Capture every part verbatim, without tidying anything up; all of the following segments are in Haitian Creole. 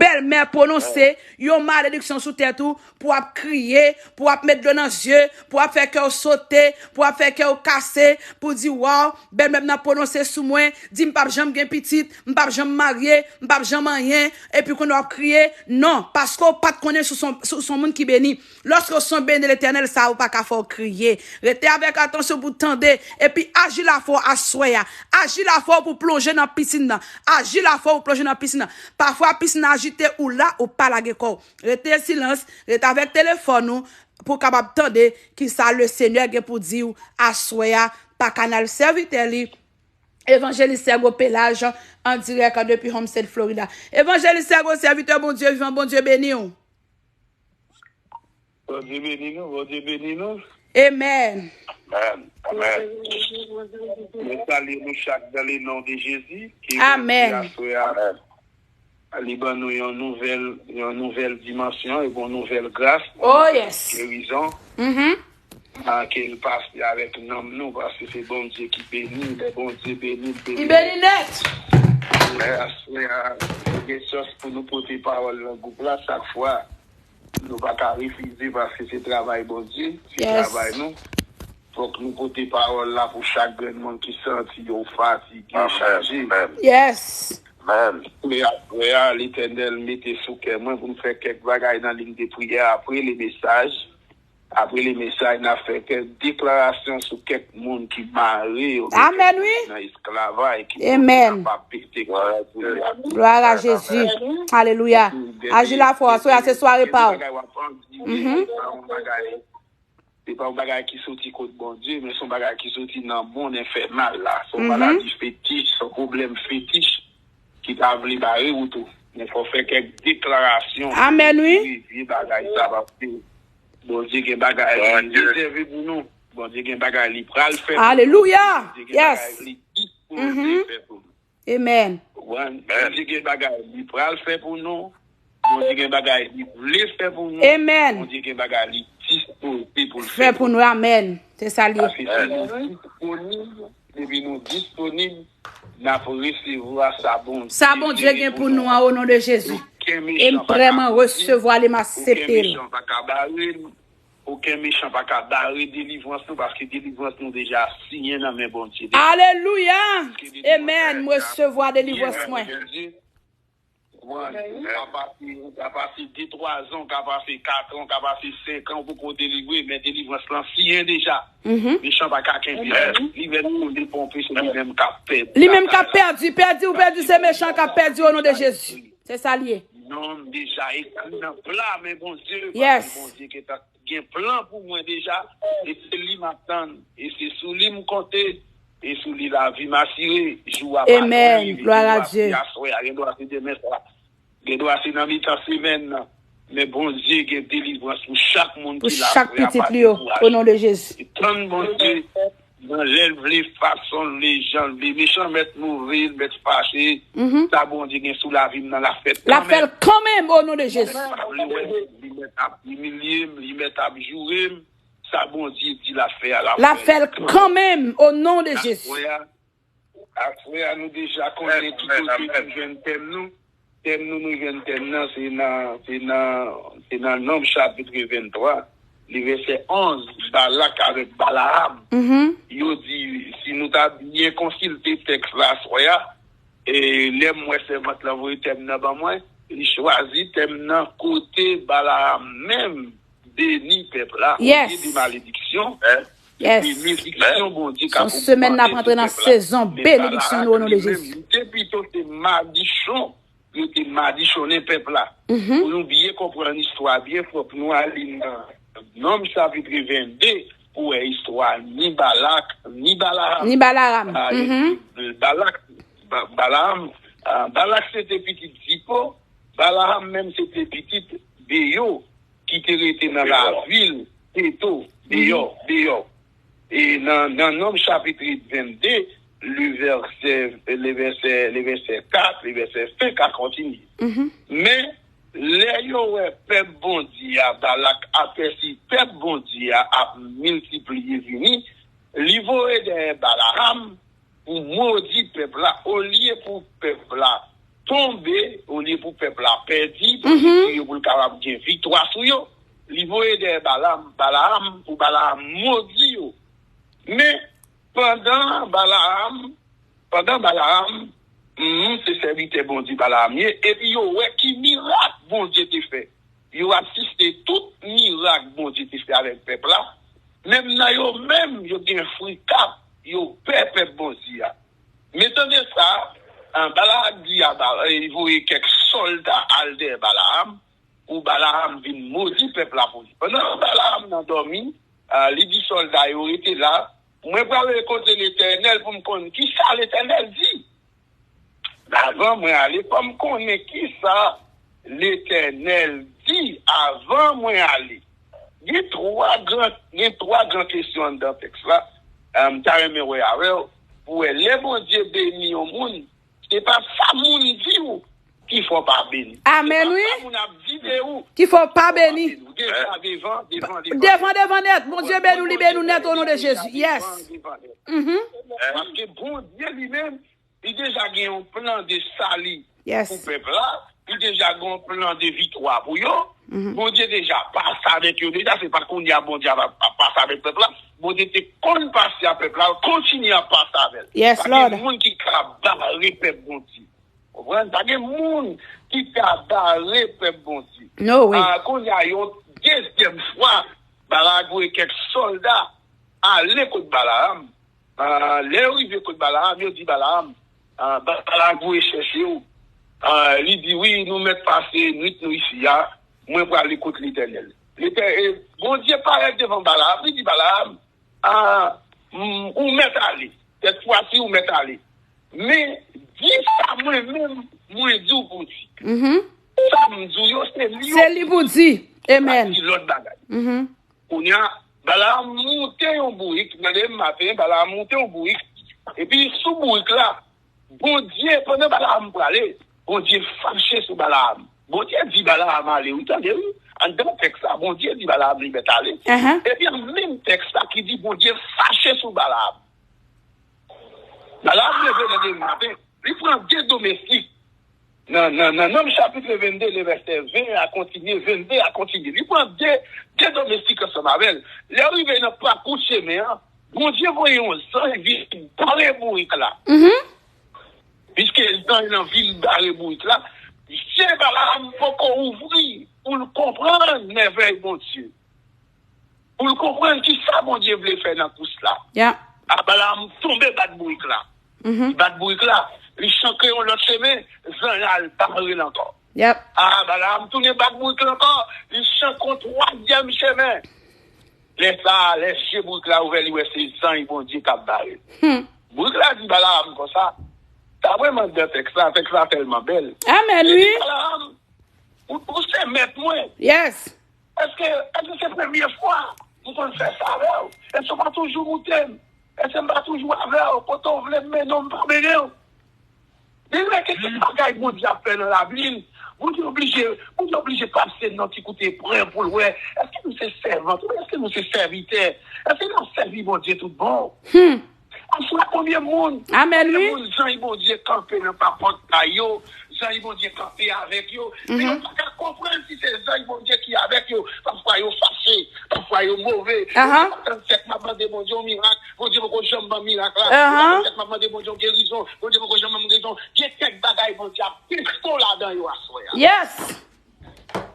bèlmè pwononse yon malediksyon sou tèt ou, pou w ap kriye, pou w ap met dlo nan zye, pou w ap fè kè w sote, pou w ap fè kè w kase, pou w di, "Waw, bèlmè m nan pwononse sou mwen, di m p ap janm gen pitit, m p ap janm marye, m p ap janm anyen," epi kounye a w ap kriye. Non, paske w pa t konnen si w se yon, si w se yon moun ki beni. Lòske w se yon beni Letènèl, sa ou pa ka fè w kriye. Rete avèk atansyon pou w tande, epi aji lafwa w aswè a. Aji lafwa w pou w plonje nan pisin nan. Aji lafwa w pou w plonje nan pisin nan. Pafwa, pisin nan ajite, ou la, ou pa lage kò w. Rete silans, rete avèk telefòn ou, pou w kapab tande kisa Lesenyè gen pou di w aswè a pa kanal sèvitè li, Evanjelis Sègo Pelaj, an dirèk depi Homestead, Florida. Evanjelis Sègo, sèvitè Bondye vivan, Bondye beni w. Bondye beni nou, Bondye beni nou. Amen. Amen. Amen. Mwen salye nou chak dans le nom de Jésus. Ki Bondye aswè a li ban nou yon nouvèl, yon nouvèl dimansyon, epi yon nouvèl gras, yon Oh, nouvèl yes. gerizon. Mhm. Ah, ke l pase avèk nanm nou, paske se Bondye ki beni, lè Bondye beni, l Li beni beni nèt. Lè aswè a, nou gen chans pou nou pote pawòl nan gwoup la chak fwa. Nou pa ka refize paske se travay Bondye, se Yes. travay nou. Fòk nou pote pawòl la pou chak grenn moun ki santi yo fatige, Amen. chaje. Amen. Yes. Amen. Men apre a, Letènèl mete sou kè mwen pou m fè kèk bagay nan liy de priyè apre le mesaj. Apre le mesaj, n ap fè kèk deklarasyon sou kèk moun ki mare yo, Amen, kèk moun wi. ki nan esklavaj, ki Amen. Kapab pete kò yo pou yo. Gloire à Jésus. Alelouya. Aji lafwa, aswè a se sware pa w. Gen bagay w ap andire, Mhm. se pa yon bagay, se pa yon bagay ki soti kot Bondye, men se yon bagay ki soti nan mond enfènal la. Se yon Mhm. maladi fetich, se yon pwoblèm fetich ki ta vle bare wout ou. Men fò fè kèk deklarasyon pou Amen, wi. retire vye bagay sa, paske Bondye gen bagay li Bondye. rezève pou nou. Bondye gen bagay li pral fè pou nou. Alelouya. Bondye gen bagay Yes. li dispoze Mhm. fè pou nou. Amen. Ou konprann? Bondye gen bagay li pral fè pou nou. Bondye gen bagay li vle fè pou nou. Amen. Bondye gen bagay li dispoze pou l Fè fè pou pou nou. nou. Amen. Se sa l ye. Paske si nou disponib, depi nou disponib, n ap resevwa sa Bondye Sa Bondye gen gen pou pou nou nou. an, o non de Jezi. Okenn E m mechan pa ka vrèman bloke, resevwa li, m okenn aksepte l. mechan pa ka bare l, okenn mechan pa ka bare delivrans nou, paske delivrans nou deja siyen nan men Bondye deja. Alelouya! Paske delivrans Amen. la M deja resevwa siyen delivrans nan mwen. men Bondye. Ou konprann? Ou ka pase, ou ka pase de, twa zan, ou ka pase kat an, ou ka pase senk an, ou poko delivre, men delivrans lan siyen deja. Mhm. Mechan pa ka kenbe l. Li vin tonbe ponpe, se li menm k ap pèdi Li menm k ap batay la. pèdi, pèdi ou pèdi, se mechan k ap pèdi o non de Jezi. Se sa l ye. Non, m deja ekri nan pla men Bondye, paske Yes. Bondye gentan gen plan pou mwen deja, e se li m ap tann, e se sou li m konte, e sou li lavi m asire. Jou a pa Amen. lwen rive, Gloire gen à dwa Dieu. se aswè a, gen dwa se demen swa, gen dwa se nan mitan semèn nan. Men Bondye gen delivrans pou chak moun Pou ki la chak aswè a, pitit pa li yo, dekouraje. o non de Jezi. E tann Bondye, nan lè l vle, fason l vle, jan l vle. Mechan mèt move, l mèt fache. Mhm. Sa Bondye gen sou lavi m nan, l ap fè l L ap fè l kanmenm. kanmenm, o non de Jezi. Mwen pa vle wè, li mèt ap imilye m, li mèt ap joure m. Sa Bondye di l ap fè a, l ap L ap fè fè l l kanmenm. kanmenm, o non de Jezi. Aswè a, aswè a, nou deja konnen ki Amèn, kote amèn. nou jwenn tèm nou. Tèm nou, nou jwenn tèm nan, se nan, se nan, se nan Nonb chapit venntwa, li vèsè onz, Balak avèk Balaam. Mhm. Yo di, si nou ta byen konsilte tèks la aswè a, e lè m wè sèvant lan voye tèm nan ban mwen, li chwazi tèm nan kote Balaam menm beni pèp la, Yes. olye de malediksyon, Yes. benediksyon Bondye k ap Se yon semèn n ap ogmante antre sou nan pèp la. sezon Men benediksyon Balak nou, o non de li menm, Jezi. li te pito se madichon, yo te madichonnen pèp la. Mhm. Pou nou byen konprann istwa byen, fòk nou ale nan Nonb chapit vennde pou wè istwa ni Balak, ni Balaam. Ni Balaam. Ah, Mhm. Balak, Ba-, Balaam, ah, Balak se te pitit Zipo, Balaam menm se te pitit Beyo, ki te rete nan Deyò. lavil Peto, Mhm. deyò, deyò. E nan, nan Nonb chapit vennde, le vèsè, le vèsè, le vèsè kat, le vèsè senk a kontinye. Mhm. Men, lè yo wè pèp Bondye a, Balak apèsi pèp Bondye a ap miltipliye vini, li voye dèyè Balaam pou modi pèp la, olye pou pèp la tonbe, olye pou pèp la pèdi, pou l detwi yo, pou l kapab gen viktwa sou yo, li voye dèyè Balaam, Balaam, pou Balaam modi yo. Men, pandan Balaam, pandan Balaam, mhm, se sèvitè Bondye Balaam ye, epi yo wè ki mirak Bondye te fè. Yo asiste tout mirak Bondye te fè avèk pèp la. Menm nan yo menm, yo gen frika, yo pè pèp Bondye a. Men tande sa, an, Balak di a Bala-, e, voye kèk sòlda al dèyè Balaam, pou Balaam vin modi pèp la pou li. Pandan Balaam nan dòmi, a, li di sòlda yo, "Rete la, mwen prale kote Letènèl pou m konn ki sa Letènèl di. Avan mwen ale, fò m konnen ki sa Letènèl di avan mwen ale." Gen twa gran, gen twa gran kesyon anndan tèks la, a, m ta renmen wè avè w, pou wè lè Bondye beni yon moun, se pa sa moun di w ki fè w pa beni. Amèn, wi. Se pa sa moun ap di de ou ki fè w pa beni. Deja devan, devan, devan. Devan, devan nèt. Bondye beni w, li beni w nèt, o non de Jezi. Yes. Devan, devan nèt. Mhm. Paske Bondye li menm, li deja gen yon plan de sali, yes, pou pèp la. Li deja gen yon plan de viktwa pou yo. Mhm. Bondye deja pase avèk yo deja. Se pa kounye a Bondye ap, ap pase avèk pèp la. Bondye te konn pase avèk pèp la, l kontinye ap pase avè l. Yes, Lord. Pa gen moun ki ka bare pèp Bondye. Konprann? Pa gen moun ki ka bare pèp Bondye. No way. A, kounye a, yon dezyèm fwa, Balak voye kèk sòlda ale kot Balaam. A, lè yo rive kot Balaam, yo di Balaam, a, Ba-, Balak voye chèche w. A, li di, "Wi, nou mèt pase nwit nou isi a. Mwen prale kot Letènèl." Letè-, e, Bondye parèt devan Balaam, li di Balaam, a, m, ou mèt ale. Sèt fwa si ou mèt ale. Men, di sa mwen menm, mwen di w pou di. Mhm. Sa m di w yo, se li yo. Se li pou di. Amèn. Pa di lòt bagay. Mhm. Kounye a, Balaam moute yon bourik, tande m maten, Balaam moute yon bourik. Epi sou bourik la, Bondye, pandan Balaam prale, Bondye fache sou Balaam. Bondye di Balaam ale, wi, tande, wi. Anndan tèks la, Bondye di Balaam li mèt ale. Ahan. Epi an menm tèks la ki di Bondye fache sou Balaam. Balaam leve nan demen maten, li pran de domestik. Nan, nan, nan Nonm chapit vennde, le vèsè ven a kontinye, vennde a kontinye. Li pran de, de domestik ansanm avè l. Lè yo rive nan pakou chemen an, Bondye voye yon zanj vin bare bourik la. Mhm. Piske zanj lan vin bare bourik la, je Balaam poko ouvri pou l konprann mèvèy Bondye. Pou l konprann ki sa Bondye vle fè nan kous la. Yeah. A, Balaam tonbe bat bourik la. Mhm. Li bat bourik la, li chanke yon lòt chemen, zanj la al bare l ankò. Yep. A, Balaam tounen bat bourik la ankò, li chanke yon twazyèm chemen. Lè sa a, lè je bourik la ouvè, li wè se zanj Bondye k ap bare l. Hmm. Bourik la di Balaam konsa, ta vrèman anndan tèks la, tèks la tèlman bèl. Amèn, wi. Li di Balaam, ou, ou se mèt mwen. Yes. Èske, èske se premye fwa m konn fè sa avè w? Èske w pa toujou moute m? Èske m pa toujou avè w? Kote w vle m mennen w, m pa mennen w. Men wè ke se bagay Bondye ap fè nan lavi n. Bondye oblije, Bondye oblije pase nan ti kout eprèv pou l wè. Èske nou se sèvant? Èske nou se sèvitè? Èske n ap sèvi Bondye tout bon? Hmm. Pafwa, konbyen moun, amèn, konbyen wi, moun zanj Bondye kanpe nan papòt kay yo, zanj Bondye kanpe avèk yo, men yo pa ka konprann si se zanj Bondye ki avèk yo. Pafwa, yo fache, pafwa, yo move. Ahan. Yo pa konn fèt m ap mande Bondye yon mirak, Bondye poko janm ban m mirak la. Ahan. Yo pa konn fèt m ap mande Bondye yon gerizon, Bondye poko janm ban m gerizon. Gen kèk bagay Bondye ap teste w ladan yo aswè a. Yes.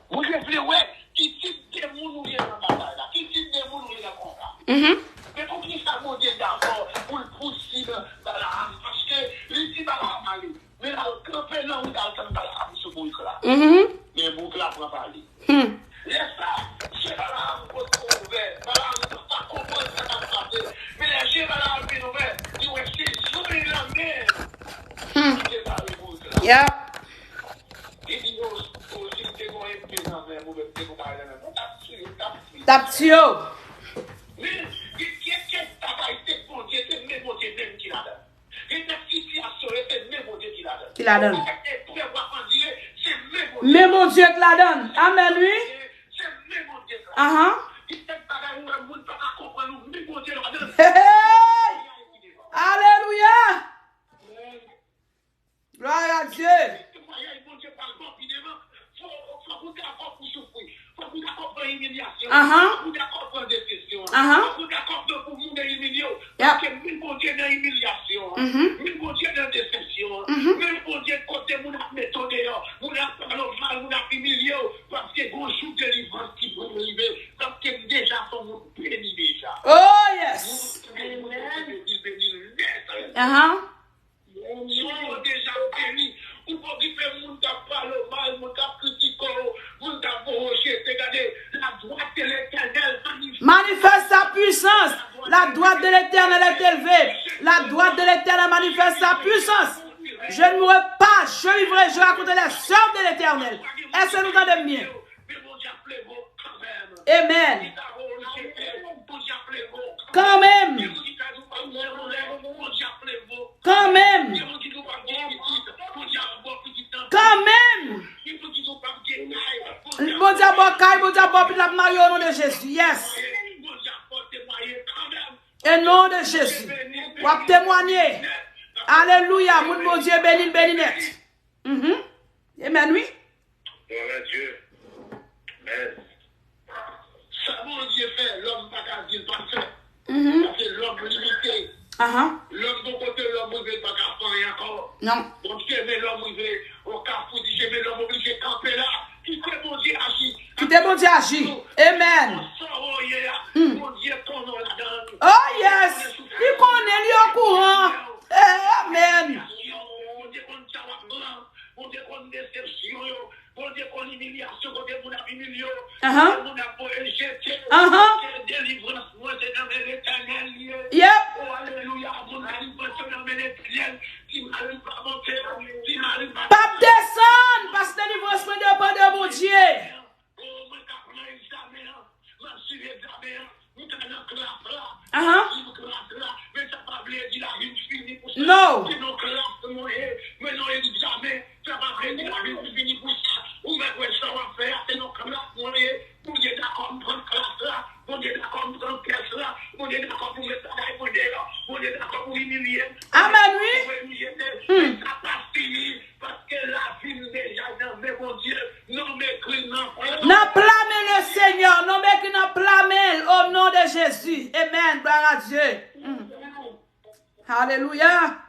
Bondye vle wè ki tip de moun ou ye nan batay la, ki tip de moun ou ye nan konba. Mhm. Men poukisa Bondye dakò pou l pousib Balaam? Paske li di Balaam ale, men l al kanpe nan wout, al tann Balaam sou bourik la. Mhm. Men bourik la pran pa li. Hmm. Lè sa, je Balaam potko ouvè, Balaam pa konprann sa k ap pase. Men lè je Balaam vin ouvè, li wè se zanj lan menm, hmm, ki te bare bourik la. Yep. Li di yo, o, si m te gen yon epe nan men m, oubyen m te gen yon bagay nan men m, mwen t ap tiye, m t ap tiye. T ap tiye w. Men, gen, gen kèk bagay se Bondye, se men Bondye menm ki ladan. Gen kèk sitiyasyon yo, se men Bondye ki ladan. Ki ladan. Gen kèk eprèv w ap andire, se men Bondye. Men Bondye k ladan. Amèn, wi. Se men Bondye k ladan. Ahan. Gen kèk bagay ou wè moun pa ka konprann ou, men Bondye ladan. Hey, hey. Alelouya. Glwa a Dye. imilyasyon an, Ahan. Ou dakò pran desepsyon an. Ahan. Ou dakò pran pou moun nan imilye w. Yep. Paske menm Bondye nan imilyasyon an. Mhm. Menm Bondye nan desepsyon an. Mhm. Menm Bondye kote moun ap mete w deyò, moun ap pale w mal, moun ap imilye w. Paske gon jou delivrans ki pou rive. Paske m deja fè moun beni deja. Oh, yes. Moun beni, beni, beni nèt. Ahan. Si w deja beni, ou pa okipe moun k ap pale w mal, moun k ap kritike w, moun k ap voye w jete. Gade, la droite de l'Éternel manifeste. Manifeste sa puissance. La droite de l'Éternel est élevée. La droite de l'Éternel manifeste sa puissance. Je ne mourrai pas, je vivrai, je raconterai les œuvres de l'Éternel. Èske nou tande m byen? Men Bondye ap leve w kanmenm. Amen. Ki ta voye w jete, Bondye ap leve w kanmenm. Kanmenm. Gen moun ki ka di w pa gen anlè, Bondye ap leve w. Kanmenm. Gen moun ki di w p ap gen pitit, Bondye ap ba w pitit nan. Kanmenm. Gen moun ki di w p ap gen kay, Bondye ap ba w kay, Bondye ap ba w pitit, l ap marye o non de Jezi. Yes. Bondye ap ba w temwaye kanmenm. O non de Jezi. W ap temwanye. Alelouya. Moun Bondye beni, l beni nèt. Mhm. Amen, wi. Gloire à Dieu. Amen. Sa Bondye fè, lòm pa ka di l pa fè. Mhm. Paske lòm limite. Ahan. Lòm gon kote lòm rive, l pa ka fè anyen ankò. Non. Bon, chemen lòm rive, yon kafou di chemen lòm oblije kanpe la. Kite Bondye aji. Kite Bondye aji. Amen. Sa w ye a, Hmm. Bondye konnen w ladan l. Oh, yes. Li konnen, li okouran. Eh, amen. Bondye konn sa w ap pran. Bondye konn desepsyon yo. Bondye konn imilyasyon kote moun ap imilye w. Ahan. Kote moun ap voye jete. Ahan. Ke delivrans mwen se nan men Letènèl li ye. Yep. O, alelouya, moun delivrans yo nan men Letènèl. Ti mari m pa monte, ti mari m pa P ap desann, paske delivrans mwen depann de Bondye. O, mwen k ap nan egzamen an, m ap swiv egzamen an, m ka nan klas la, Ahan. m ap swiv klas la, men sa pa vle di lavi m fini pou sa. No. Se nan klas mwen ye, mwen nan egzamen, sa pa vle di lavi m fini pou sa. Ou mèt wè sa w ap fè a, se nan klas mwen ye, Bondye dakò m pran klas la, Bondye dakò m pran kès la, Bondye dakò pou m met bagay mwen deyò, Bondye dakò pou imilye m, Amen, wi. Bondye dakò pou imilye m, Hmm. men sa pa fini. Paske lavi m deja nan men Bondye, non m ekri nan pla. Nan pla men Lesenyè, non m ekri nan pla men l, o non de Jezi. Amen, gloire à Dieu. Mm. Alelouya.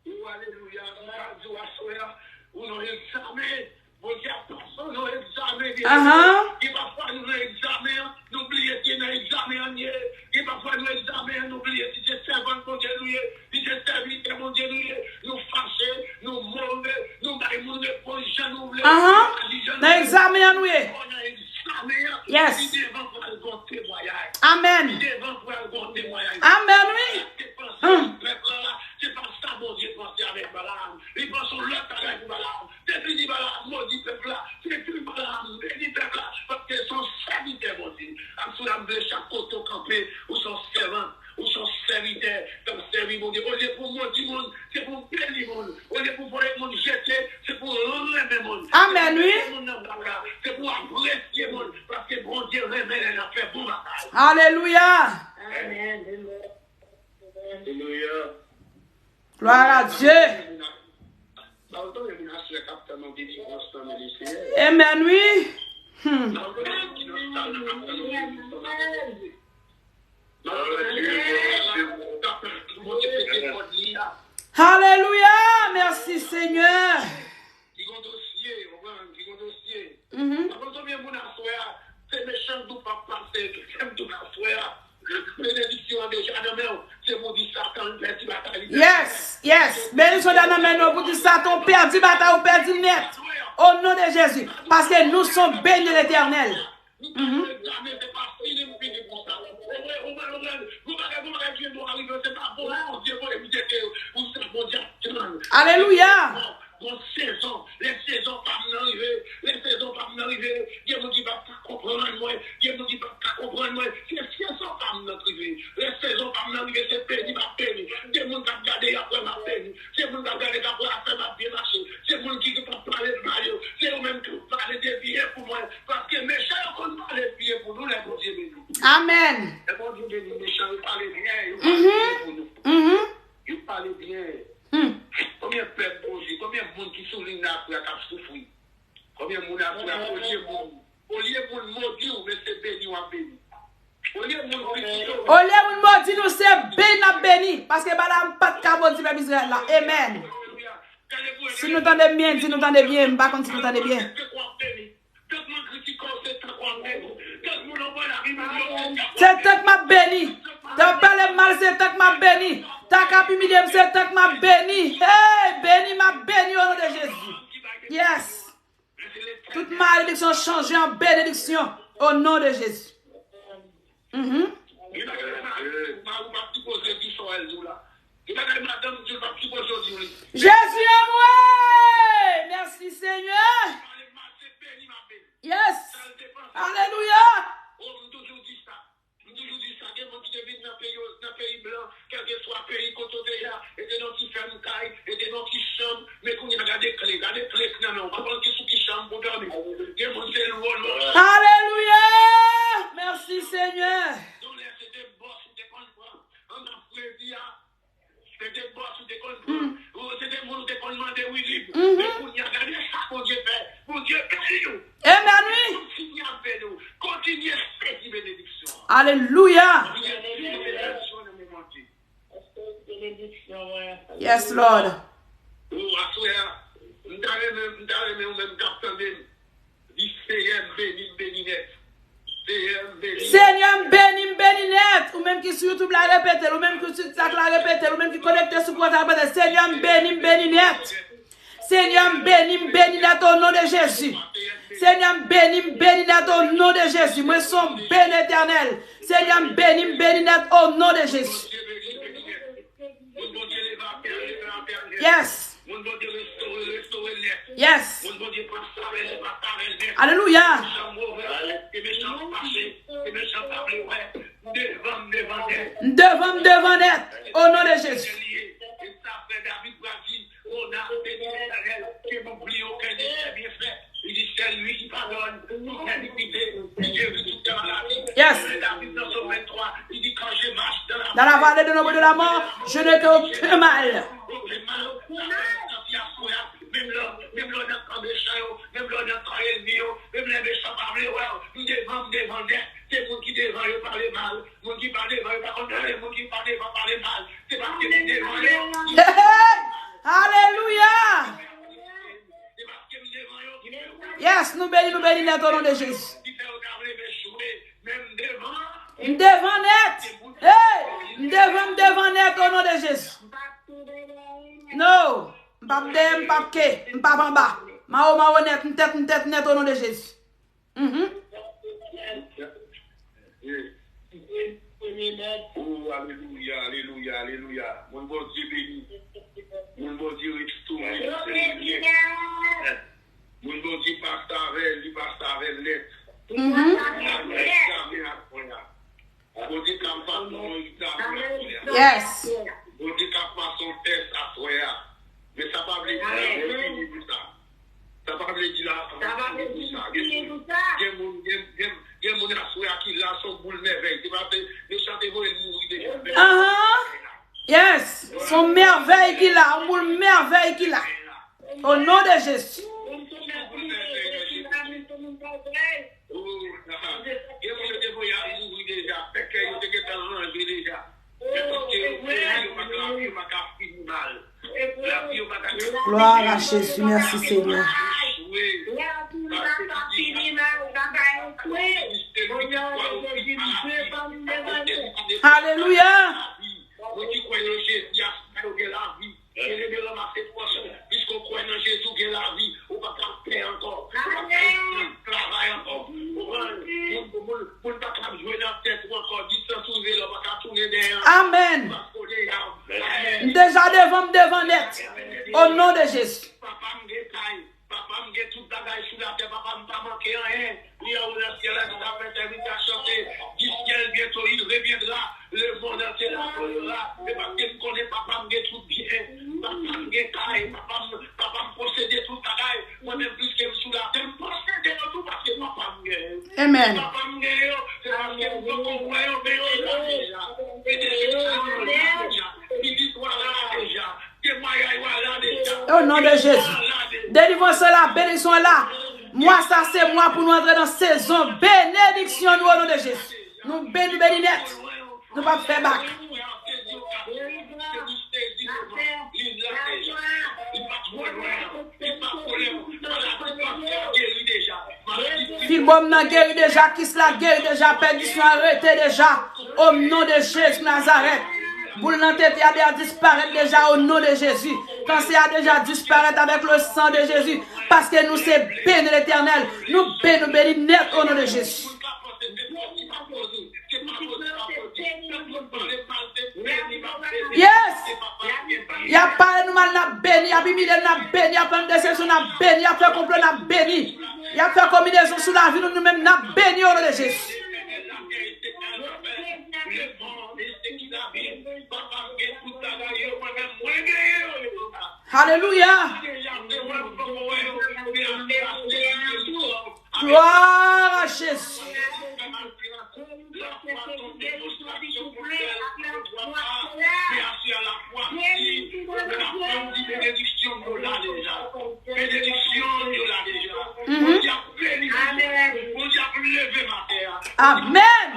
O, alelouya. M ka di w aswè a, ou nan egzamen. Bondye ap pase w nan egzamen, byeneme. Ahan. Gen pafwa nou nan egzamen an, nou bliye se nan egzamen an n ye. Gen pafwa nou egzamen an, nou bliye si se sèvant Bondye nou ye, si se sèvitè Bondye nou ye. Nou fache, nou move, nou bay moun repons jan nou vle, Ahan. nou aji jan nou Nan vle. egzamen an nou ye. Ou nan egzamen an, Yes. ki devan pral gon temwayaj. Amen. Ki devan pral gon temwayaj. Amen, wi. Sa te panse Hmm. avèk pèp la, se pa sa Bondye panse avèk Balaam. Li panse yon lòt bagay pou Balaam. Depi di Balaam modi pèp la, se di Balaam beni pèp la, paske se yon sèvitè Bondye. Aswè a m vle chak kote w kanpe, ou se yon sèvant, ou se yon sèvitè k ap sèvi Bondye. Olye pou w modi moun, se pou w beni moun. Olye pou w voye moun jete, se pou w renmen moun. Amèn, wi. Se pou w mete moun nan bak la, se pou w apresye moun, paske Bondye renmen lè n ap fè bon bagay. Alelouya. Amèn. Alelouya. Gloire à Dieu. Amen, wi. Hmm. Alelouya. Mèsi, Senyè. Ki gon dosye, ou konprann, ki gon dosye. Mhm. Ou konn konbyen moun aswè a, se mechan tou p ap pase, kèm tou aswè a. Benediksyon an deja nan men w, se pou di Satan pèdi batay li. Yes, yes. Benediksyon deja nan men nou, pou di Satan ou pèdi batay, ou pèdi nèt. O non de Jezi. Paske nou son beni de Letènèl. Nou pa egzame, se pa fini m fini pou sa. Ou wè, ou wè, ou wè, gon bagay, gon bagay ki gen dwa rive, se pa bon, Bondye voye m jete, pou sa Bondye ap tann. Alelouya. Bon, sezon, lè sezon pa m nan rive, lè sezon pa m nan rive, gen moun ki p ap ka konprann mwen, gen moun ki p ap ka konprann mwen, se sezon pa m nan k rive. Lè sezon pa m nan rive, se beni m ap beni. Gen moun k ap gade, y ap wè m ap beni. Se moun k ap gade k ap wè afè m ap byen mache. Se moun ki, ki p ap pale mal yo. Se yo menm ki ap pale de byen pou mwen. Paske mechan yo konn pale byen pou nou lè Bondye beni. Amèn. Lè Bondye beni mechan yo pale byen, yo pale Mhm. byen pou nou. Mhm. Yo pale byen. Hmm. Konbyen pèp Bondye, konbyen moun ki sou liy nan apre a k ap soufri? Konbyen moun apre a, konbyen moun Olye moun modi w, men se beni w ap beni. Olye moun kritike w, Olye moun modi nou, se beni n ap beni. Paske Balaam pa t ka modi pèp Izrayèl la. Amen. Si nou tande m byen, di nou tande byen. M pa konn si nou tande byen. Tank moun kritike w, se tank w ap beni. Tank moun anba lavi moun yo, se tank Se tank m ap beni. Tank pale m mal, se tank m ap beni. Tank ap imilye m, se tank m ap beni. Hey, beni, m ap beni o non de Jezi. Yes. Tout malediksyon chanje an benediksyon o non de Jezi. Mhm. Gen bagay mari w pa sipoze di sa w al di w la. Gen bagay madanm di w pa sipoze w di w li. Jezi anmwe! Mèsi Senyè. Pale mal, se beni m ap beni. Yes. Sa l te panse. Alelouya. Oh, m toujou di sa. M toujou di sa, gen moun ki te vin nan peyi yo, nan peyi blan, kèlkeswa peyi kote w te ye a, e te nan ti fèm kay, e te nan ti chanm, men kounye a gade kle, gade kle k nan men w, pa konn ki sou ki chanm pou w dòmi. Gen moun se lwo, lwo. Alelouya! Mèsi Senyè. Yon lè se te bòs ou te konn pran, ann ap fredi a, se te bòs ou te konn pran, ou se te moun ou te konn mande wi lib. Men kounye a gade sa Bondye fè. Bondye beni w. Amen, wi. Kontinye ap beni w. Kontinye sezi benediksyon an. Alelouya. Kontinye sezi benediksyon nan men Bondye. Yes, Lord. Ou aswè a, m ta renmen, m ta renmen ou menm k ap tande m. Di, Senyè, m beni, m beni nèt. Senyè, m beni. Senyè, m beni, m beni nèt. Ou menm ki sou YouTube la, repete l. Ou menm ki sou TikTok la, repete l. Ou menm ki konekte sou pòtal, repete l. Senyè, m beni, m beni nèt. Senyè, m beni, m beni nèt o non de Jezi. Senyè, m beni, m beni nèt o non de Jezi. Mwen se yon beni Etènèl. Senyè, m beni, m beni nèt o non de Jezi. Moun Bondye leve atè, leve atè nèt. Yes. Moun Bondye restore, restore nèt. Yes. Moun Bondye pase avè l, pase avè l nèt. Alelouya. Mechan move, ke mechan fache, ke mechan pa vle wè. M devan, m devan nèt. M devan, m devan nèt. O non de Jezi. E sa frè David pral di, Ona beni Letènèl, ke m oubli okenn de ses bienfaits. Li di, c'est lui qui pardonne toute iniquité, qui guérit toute maladie. Yes. Frè David nan Sòm venntwa, li di, quand je marche dans la Dans la vallée de l'ombre de la mort, je ne crains aucun mal. Okenn mal. Santi aswè a, menm lè, menm lè w nan kan mechan yo, menm lè w nan kan ènmi yo, menm lè mechan pa vle wè w, m devan, m devan nèt. Se moun ki devan yo pale mal. Moun ki pa devan yo pa konn pale, moun ki pa devan pale mal. Se paske m devan yo. Hey, hey! Alelouya! Se paske m devan yo ki fè yo ta Yes, nou beni, nou beni nèt o non de Jezi. Ki fè yo ta vle m echwe, men m devan. M devan nèt. Hey, m devan, m devan nèt o non de Jezi. No, m p ap dèyè, m p ap ke, m p ap anba. Mawo, mawo nèt, m tèt, m tèt nèt o non de Jezi. Mhm. Oh, alelouya, alelouya, alelouya. Moun Bondye beni. Moun Bondye restore. Moun Bondye pase avè l, li pase avè l nèt. Mhm. Li pa nan egzamen ak mwen la. Bondye ka pase yon egzamen aswè a. Yes. Bondye ka pase yon tès aswè a. Men sa pa vle di la fini pou sa. Sa pa vle di la fini pou sa. Gen moun, gen moun, gen, gen, gen moun aswè a ki la, se yon boul mèvèy. Se pa vle, mechan te voye l mouri deja. Ahan. Yes. Se yon mèvèy ki la, yon boul mèvèy ki la. O non de Jezi. Gen moun yo te voye al mouri deja, fè kè yo te gentan ranje deja. Men paske yo konnen yo pa ka, yo pa ka fini mal. Lavi yo pa ka Gloire à Jésus, merci Seigneur. Lavi pa ka fini mal, pa ka echwe. Alelouya. Moun ki kwè nan Jezi a, yo gen lavi. Byeneme, ranmase fòs ou. Piske w kwè nan Jezi, w gen lavi. Ou pa ka pè ankò. Ou pa ka esklav travay ankò. Ou konprann? Moun, moun, moun pa ka jwe nan tèt ou ankò. Distans ou rive la, ou pa ka tounen dèyè ankò. Amèn. Paske w deja. Amèn. M deja devan, m devan nèt. O non de Jezi. Papa m gen kay. Papa m gen tout bagay sou latè, papa m pa manke anyen. Li anwo nan syèl la, ki ta fè sèvis la chante, du ciel bientôt il reviendra, le monde entier l'adorera. E paske m konnen papa m gen tout byen, papa m gen kay, papa m, papa m posede tout bagay. Mwen menm, piske m sou latè, m posede yo tou paske papa m gen. Amen. Papa m gen yo, se paske m poko wè yo, men yo la deja. Benediksyon yo la deja. Vizit ou la deja. Temwayaj ou la deja. O non de Jezi. Delivrans la, benediksyon la. Mwa sa se mwa pou nou antre nan sezon benediksyon nou o non de Jezi. Nou beni, nou beni nèt. Nou p ap fè bak. Fibwòm nan geri deja, kis la geri deja, pèdisyon an rete deja. O non de Jezi Nazarèt. Boul nan tete a deja disparèt deja o non de Jezi. Kansè a deja disparèt avèk le san de Jezi. Paske nou se beni Letènèl. Nou beni, nou beni nèt o non de Jezi. Yes! Y ap pale nou mal, n ap beni. Y ap imilye nou, n ap beni. Y ap fè nou desepsyon, n ap beni. Y ap fè konplo, n ap beni. Y ap fè konbinezon sou lavi nou, nou menm, n ap beni o non de Jezi. Alelouya! Glwa a Jezi! Benediksyon yo la deja. Benediksyon yo la deja. Bondye ap beni nou. Bondye ap leve maten an. Amèn.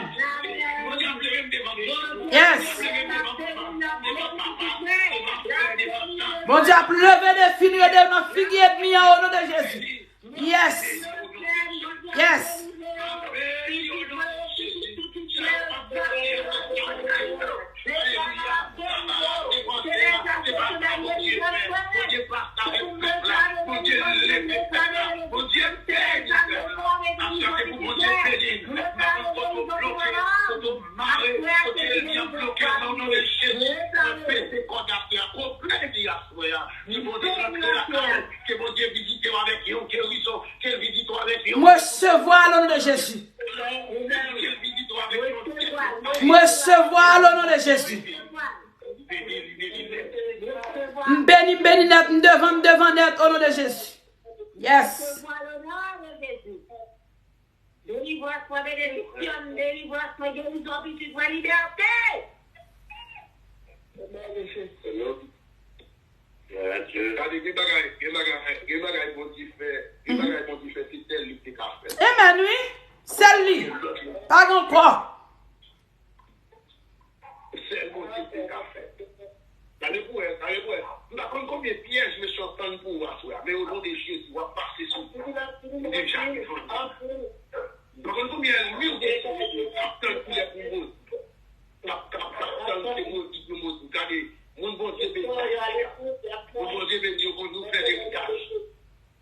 Bondye ap leve m devan nou. Yes. Bondye ap leve m devan papa, devan frè, devan sa. Bondye ap leve defi nou yo devan figi ènmi an o non de Jezi. Yes. Yes. Ke Bondye rantre lakay ou, ke Bondye vizite w avèk yon gerizon, ke l vizite w avèk yon... M resevwa o non de Jezi. M resevwa o non de Jezi. M beni, m beni nèt, m devan, m devan nèt o non de Jezi. Yes. Delivrans mwen, benediksyon m, delivrans mwen, gerizon pitit mwen, libète. Gade, gen bagay, gen bagay, gen bagay Bondye fè, gen bagay Bondye fè, se sèl li ki te ka fè. Amen, wi. Sèl li. Pa gen ankò. Sèl Bondye ki ka fè. Gade pou wè, gade pou wè. M pa konn konbyen pyèj mesye ap tann pou ou aswè a, men o non de Jezi, w ap pase sou li. Ou deja defann. M pa konn konbyen lwil de Senyè ap tann pou lè pou Moyiz. K ap, k ap, k ap tann se Moyiz, pou Moyiz. Gade, moun Bondye beni. Moun Bondye beni yo konn nou fè eritaj.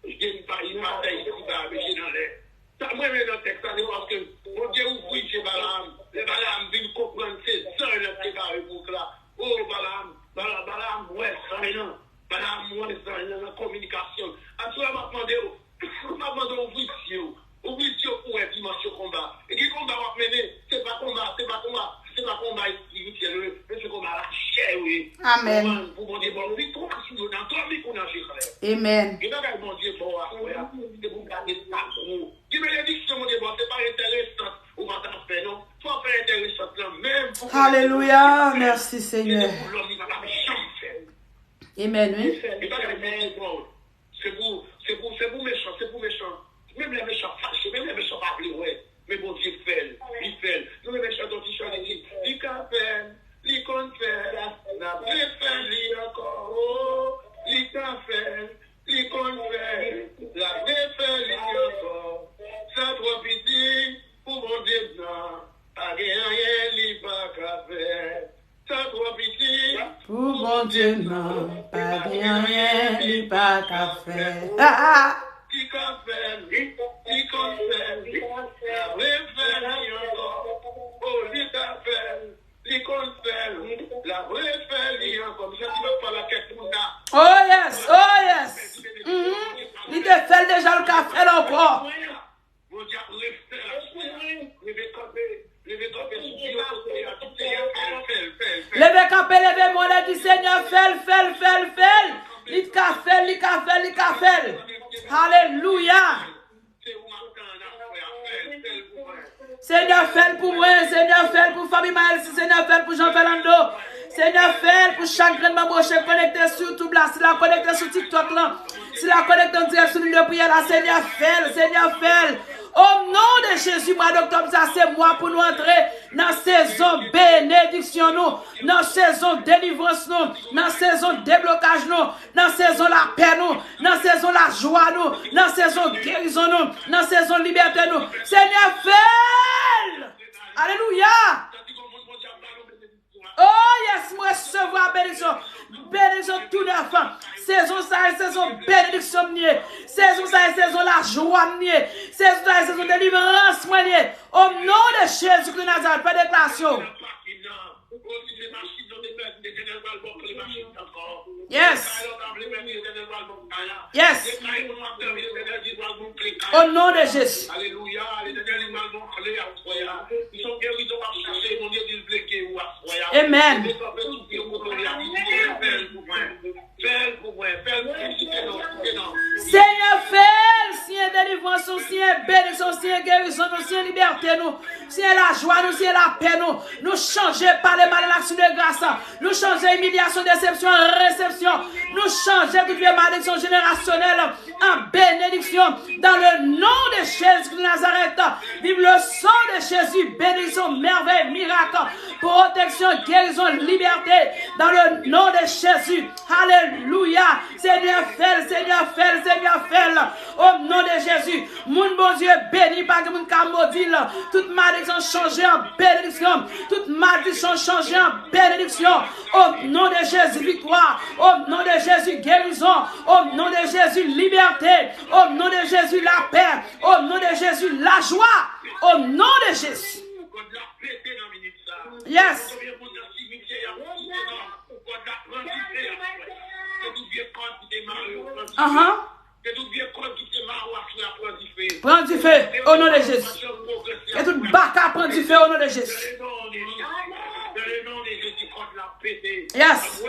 Gen pa, li pa fè isi ba, mesye nan lè. Sa m renmen nan tèks la, se paske Bondye ouvri je Balaam. Lè Balaam vin konprann se zanj lan ki te bare bouk la. O, Balaam, Bala-, Balaam wè zanj lan. Balaam wè zanj lan nan kominikasyon. Aswè a m ap mande w, m ap mande w ouvri je w. Ouvri je w pou wè dimansyon konba. E gen konba w ap mennen, se pa konba, se pa konba, se pa konba espirityèl yo ye, men se konba lachè yo ye. Amen. Pou Bondye ba w viktwa sou yo nan dòmi kou nan je klè. Amen. Gen bagay Bondye ba w aswè a, se pou w gade sa gwo. Gen benediksyon Bondye ba w, se pa enteresant ou pa ta fè non. Fò w fè enteresant lan menm pou... Alelouya, mèsi Senyè. Se te pou lòm li pa t ap janm fè. Amen, wi. Gen bagay Bondye ba w. Se pou, se pou, se pou mechan, se pou mechan. Menm lè mechan fache, menm lè mechan pa vle wè, men Bondye fè l, li fè l. Nou renmen chante yon ti chan, li di, li ka fè l, li konn fè l, l ap refè li ankò, o, li ka fè l, li konn fè l, l ap refè li ankò. Sa twò piti pou Bondye m nan, pa gen anyen li pa ka fè. Sa twò piti pou Bondye m nan, pa gen anyen li pa ka fè. Li ka fè l, li konn fè l, l ap refè li ankò. O, li ka fè l, li konn fè l, l ap refè li ankò. M santi m ap pale ak kèk moun la. Oh yes, oh yes. Mhm. Li te fè l deja, l ka fè l ankò. Bondye ap refè l aswè a. Leve kanpe, leve kanpe sou pye w kote a, di Senyè fè l, fè l, fè l, fè l. Leve kanpe, leve men w, di Senyè fè l, fè l, fè l, fè l. Li ka fè l, li ka fè l, li ka fè l. Alelouya. Se ou m ap tann aswè a, fè l, fè l pou mwen. Senyè fè l pou mwen, Senyè fè l pou fanmi Maelsi, Senyè fè l pou Jean Fernando. Senyè, fè l pou chak grenn manm Woche konekte sou YouTube la, sila konekte sou TikTok lan, sila konekte an dirèk sou liy de priyè la. Senyè, fè l, Senyè, fè l. O non de Jezi, mwa doktòb sa se mwa pou nou antre nan sezon benediksyon nou, nan sezon delivrans nou, nan sezon deblokaj nou, nan sezon lapè nou, nan sezon lajwa nou, nan sezon gerizon nou, nan sezon libète nou. Senyè, fè l! Alelouya! Oh yes, mwen resevwa benediksyon. Benediksyon tou nèf. Sezon sa e sezon benediksyon m ye. Sezon sa e sezon lajwa m ye. Sezon sa e sezon delivrans mwen ye. O non de Jezi Kris de Nazarèt, fè deklarasyon. Yes. Yes. O non de Jezi. Alelouya. Letènèl li pral gon kle aswè a. Li se yon gerizon w ap chache, Bondye di l vle ke ou aswè a. Amen. Li te kanpe sou pye w kote w ye a, li di, Senyè, fè l pou mwen. Fè l pou mwen. Fè l pou mwen. Site non, site non. Senyè, fè l. Siyen delivrans ou, siyen benediksyon, siyen gerizon ou, siyen libète nou, siyen lajwa nou, siyen lapè nou. Nou chanje pale mal an aksyon de gras. Nou chanje imilyasyon, desepsyon, an resepsyon. Nou chanje tout vye malediksyon jenerasyonèl an benediksyon. Dans le nom de Jésus de Nazareth, vive le sang de Jésus, bénédiction, merveille, miracle, protection, guérison, liberté, dans le nom de Jésus. Alelouya. Senyè, fè l, Senyè, fè l, Senyè, fè l. O non de Jezi. Moun Bondye beni, pa gen moun ka modi l. Tout malediksyon chanje an benediksyon. Tout malediksyon chanje an benediksyon. O non de Jezi, viktwa. O non de Jezi, gerizon. O non de Jezi, libète. O non de Jezi, lapè. O non de Jezi, lajwa. O non de Jezi. Yes. Ahan. Pran dife. O non de Jezi. Ke tout baka pran dife o non de Jezi. Yes.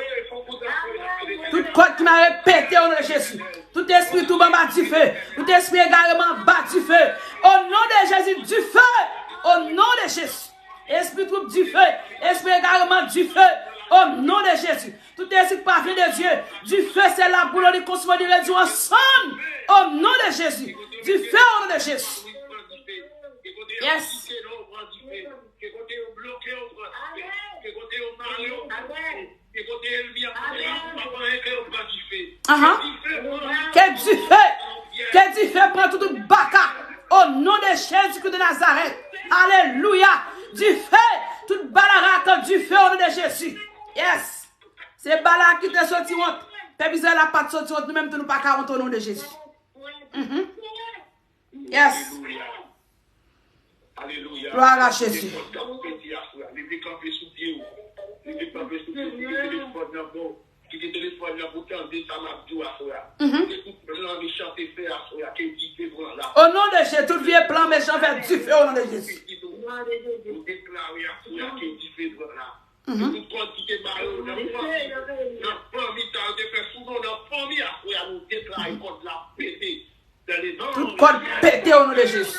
Tout kòd ki mare pete o non de Jezi. Tout espri twoub anba dife. Tout espri egareman anba dife. O non de Jezi, dife. O non de Jezi. Espri twoub, dife. Espri egareman, dife. O non de Jezi. Tout espri ki pa vle de Dye, dife se la boule, li konsime, li redwi an sann. O non de Jezi. Dife o non de Jezi. Yes. Ahan. Ke dife, ke dife pran tout, tout baka. O non de Jezi Kris de Nazarèt. Alelouya. Dife, tout balarak, dife o non de Jezi. Yes. Se bala ki te soti wont. Pèp Izrayèl la pa t soti wont, nou menm tou nou pa ka wont o non de Jezi. Mhm. Yes. Glwa a Jezi. Leve kanpe sou pye w. Leve kanpe sou pye w. Kite telefòn nan bò w. Kite telefòn nan pou w tande sa m ap di w aswè a. Mhm. Kite tout plan mechan te fè aswè a, ke dife pran la. O non de Jezi, tout vye plan mechan fè dife o non de Jezi. Ou deklare aswè a, ke dife pran la. Mhm. Tout kòd ki te bare w nan fanmi, nan fanmi sa yo te fè sou nou, nan fanmi aswè a, nou deklare kòd la pete. Tout kòd pete o non de Jezi.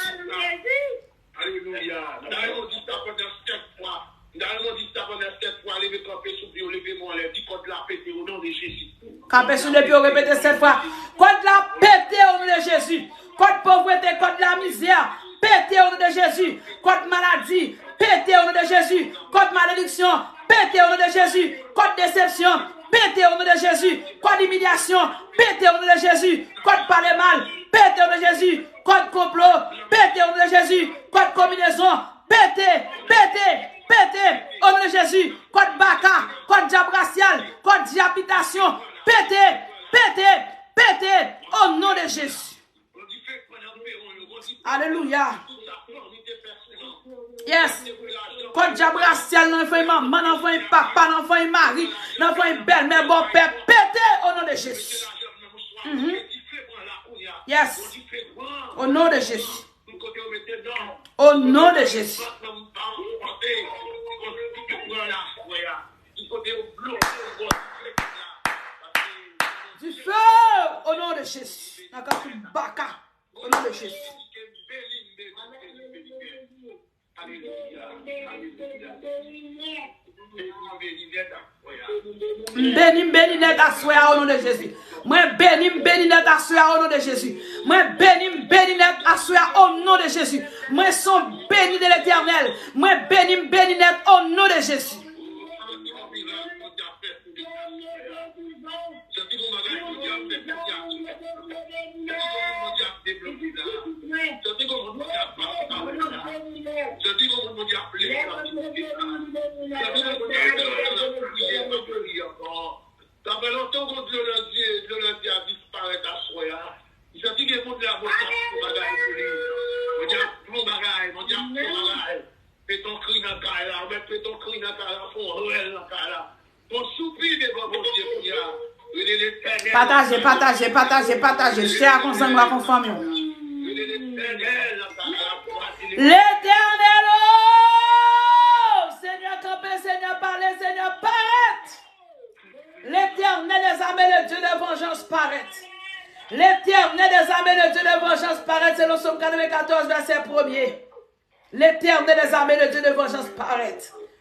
Alelouya. M ta renmen w di sa pandan sèt fwa. M ta renmen w di sa pandan sèt fwa. Leve kanpe sou pye w, leve men w anlè, di kòd la pete o non de Jezi. Kanpe sou de pye w, repete sèt fwa. Kòd la pete o non de Jezi. Kòd povrete, kòd lamizè, pete o non de Jezi. Kòd maladi, pete o non de Jezi. Kòd malediksyon, pete o non de Jezi. Kòd desepsyon, pete o non de Jezi. Kòd imilyasyon, pete o non de Jezi. Kòd pale mal, pete o non de Jezi. Kòd konplo, pete o non de Jezi. Kòd konbinezon, pete, pete, pete o non de Jezi. Kòd baka, kòd dyab rasyal, kòd dyab bitasyon, pete, pete, pete o non de Jezi. Alelouya. Yes. Kòd dyab rasyal nan fanmi manman, nan fanmi papa, nan fanmi mari, nan fanmi bèlmè, bòpè, pete o non de Jezi. Mhm. Yes. O non de Jezi. O non de Jezi. Dife o non de Jezi. Nan kafou baka. O non de Jezi. M beni, m beni nèt aswè a, o non de Jezi. Mwen beni, m beni nèt aswè a, o non de Jezi. Mwen beni, m beni nèt aswè a, o non de Jezi. Mwen se yon beni de Letènèl. Mwen beni, m beni nèt, o non de Jezi. Santi gon bagay Bondye ap fè pou Bondye ap sou tèt la. Santi gon moun Bondye ap debloke la. Santi gon moun Bondye ap pase avèk la. Santi gon moun Bondye ap leve la. Santi gon moun Bondye ap leve la. L ap kriye, l ap kriye ankò. Sa fè lontan gon dlo nan zye, dlo nan zye a disparèt aswè a. Li santi gen moun la Bondye ap fè bagay pou li. Bondye ap fè bagay, Bondye ap fè bagay. Fè ton kri nan kay la, ou mèt fè ton kri nan kay la, fè yon rèl nan kay la. Bon, soupi devan Bondye kounye a. Rele Letènèl. Pataje, pataje, pataje, pataje. Share ak yon zanmi w, ak yon fanmi w. Rele Letènèl nan kay la. Letènèl, o! Senyè, kanpe, Senyè, pale, Senyè, parèt! L'Éternel des armées, le Dieu de vengeance, paraît. L'Éternel des armées, le Dieu de vengeance, paraît, selon Sòm katrevenkatòz, vèsè premye. L'Éternel des armées, le Dieu de vengeance, paraît.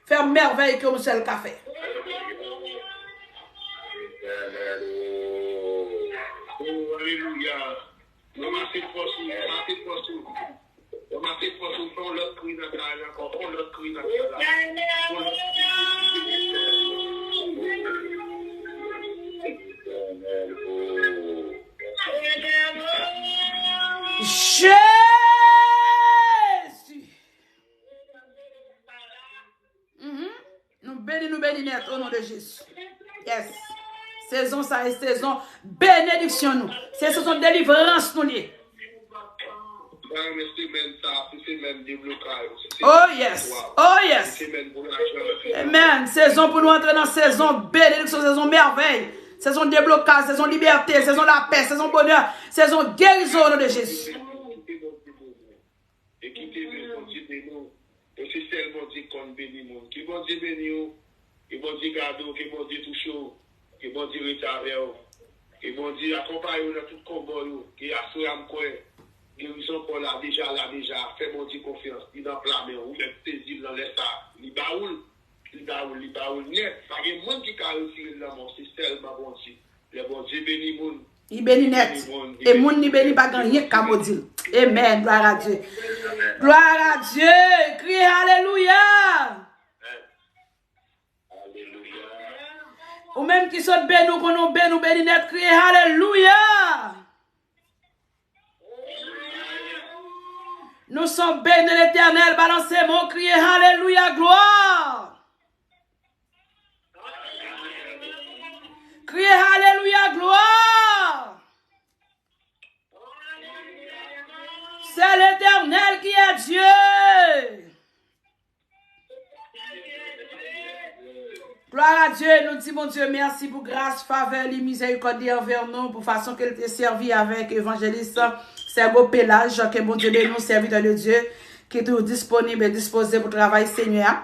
Fè mèvèy ke yon sèl ka fè. Alelouya. Ranmase fòs ou, ranmase fòs ou. Ranmase fòs ou, fè yon lòt kri nan kay la ankò, fè yon lòt kri nan kay la. Fè yon lòt kri. Jezi! Mhm. Nou beni, nou beni nèt, o non de Jezi. Yes. Sezon sa e sezon benediksyon nou. Se sezon delivrans nou li ye. Mwen renmen semèn sa, se semèn deblokaj. Se semèn Oh yes. Viktwa. Oh yes. Se semèn pou lajan. Amen. Sezon pou nou antre nan sezon benediksyon, sezon mèvèy, sezon deblokaj, sezon libète, sezon lapè, sezon bonè, sezon gerizon, o non de Jezi. E kite men Bondye beni w. E se sèl Bondye k konn beni moun. Ke Bondye beni w. Ke Bondye gade w. Ke Bondye touche w. Ke Bondye rete avè w. Ke Bondye akonpaye w nan tout konba w yo. Ke aswè a m kwè gerizon pa w la deja la deja. Fè Bondye konfyans. Li nan pla men w. Ou mèt sezi l nan lè sa. Li ba ou l. Li ba ou l. Li ba ou l nèt. Pa gen moun ki ka retire l nan men w. Se sèlman Bondye. Lè Bondye beni moun, Li beni nèt. Li beni moun, li E beni moun li beni pa gen anyen k ka modi l. Amen. Gloire à Dieu. Gloire à Dieu. Kriye alelouya. Amen. Alelouya. Ou menm ki sot beni, ou konnen w beni, ou beni nèt, kriye alelouya. Nou sommes bénis de l'Éternel, balanse men w, kriye alelouya, glwa. Kriye alelouya, glwa. C'est l'Éternel qui est Dieu. Gloire à Dieu, nou di Bondye mèsi pou gras, favè li, mizèrikòd li anvè nou, pou fason ke l te sèvi avèk evanjelis Sègo Pelaj, ke Bondye beni w, sèvitè de Dye, ki toujou disponib e dispoze pou travay Senyè a.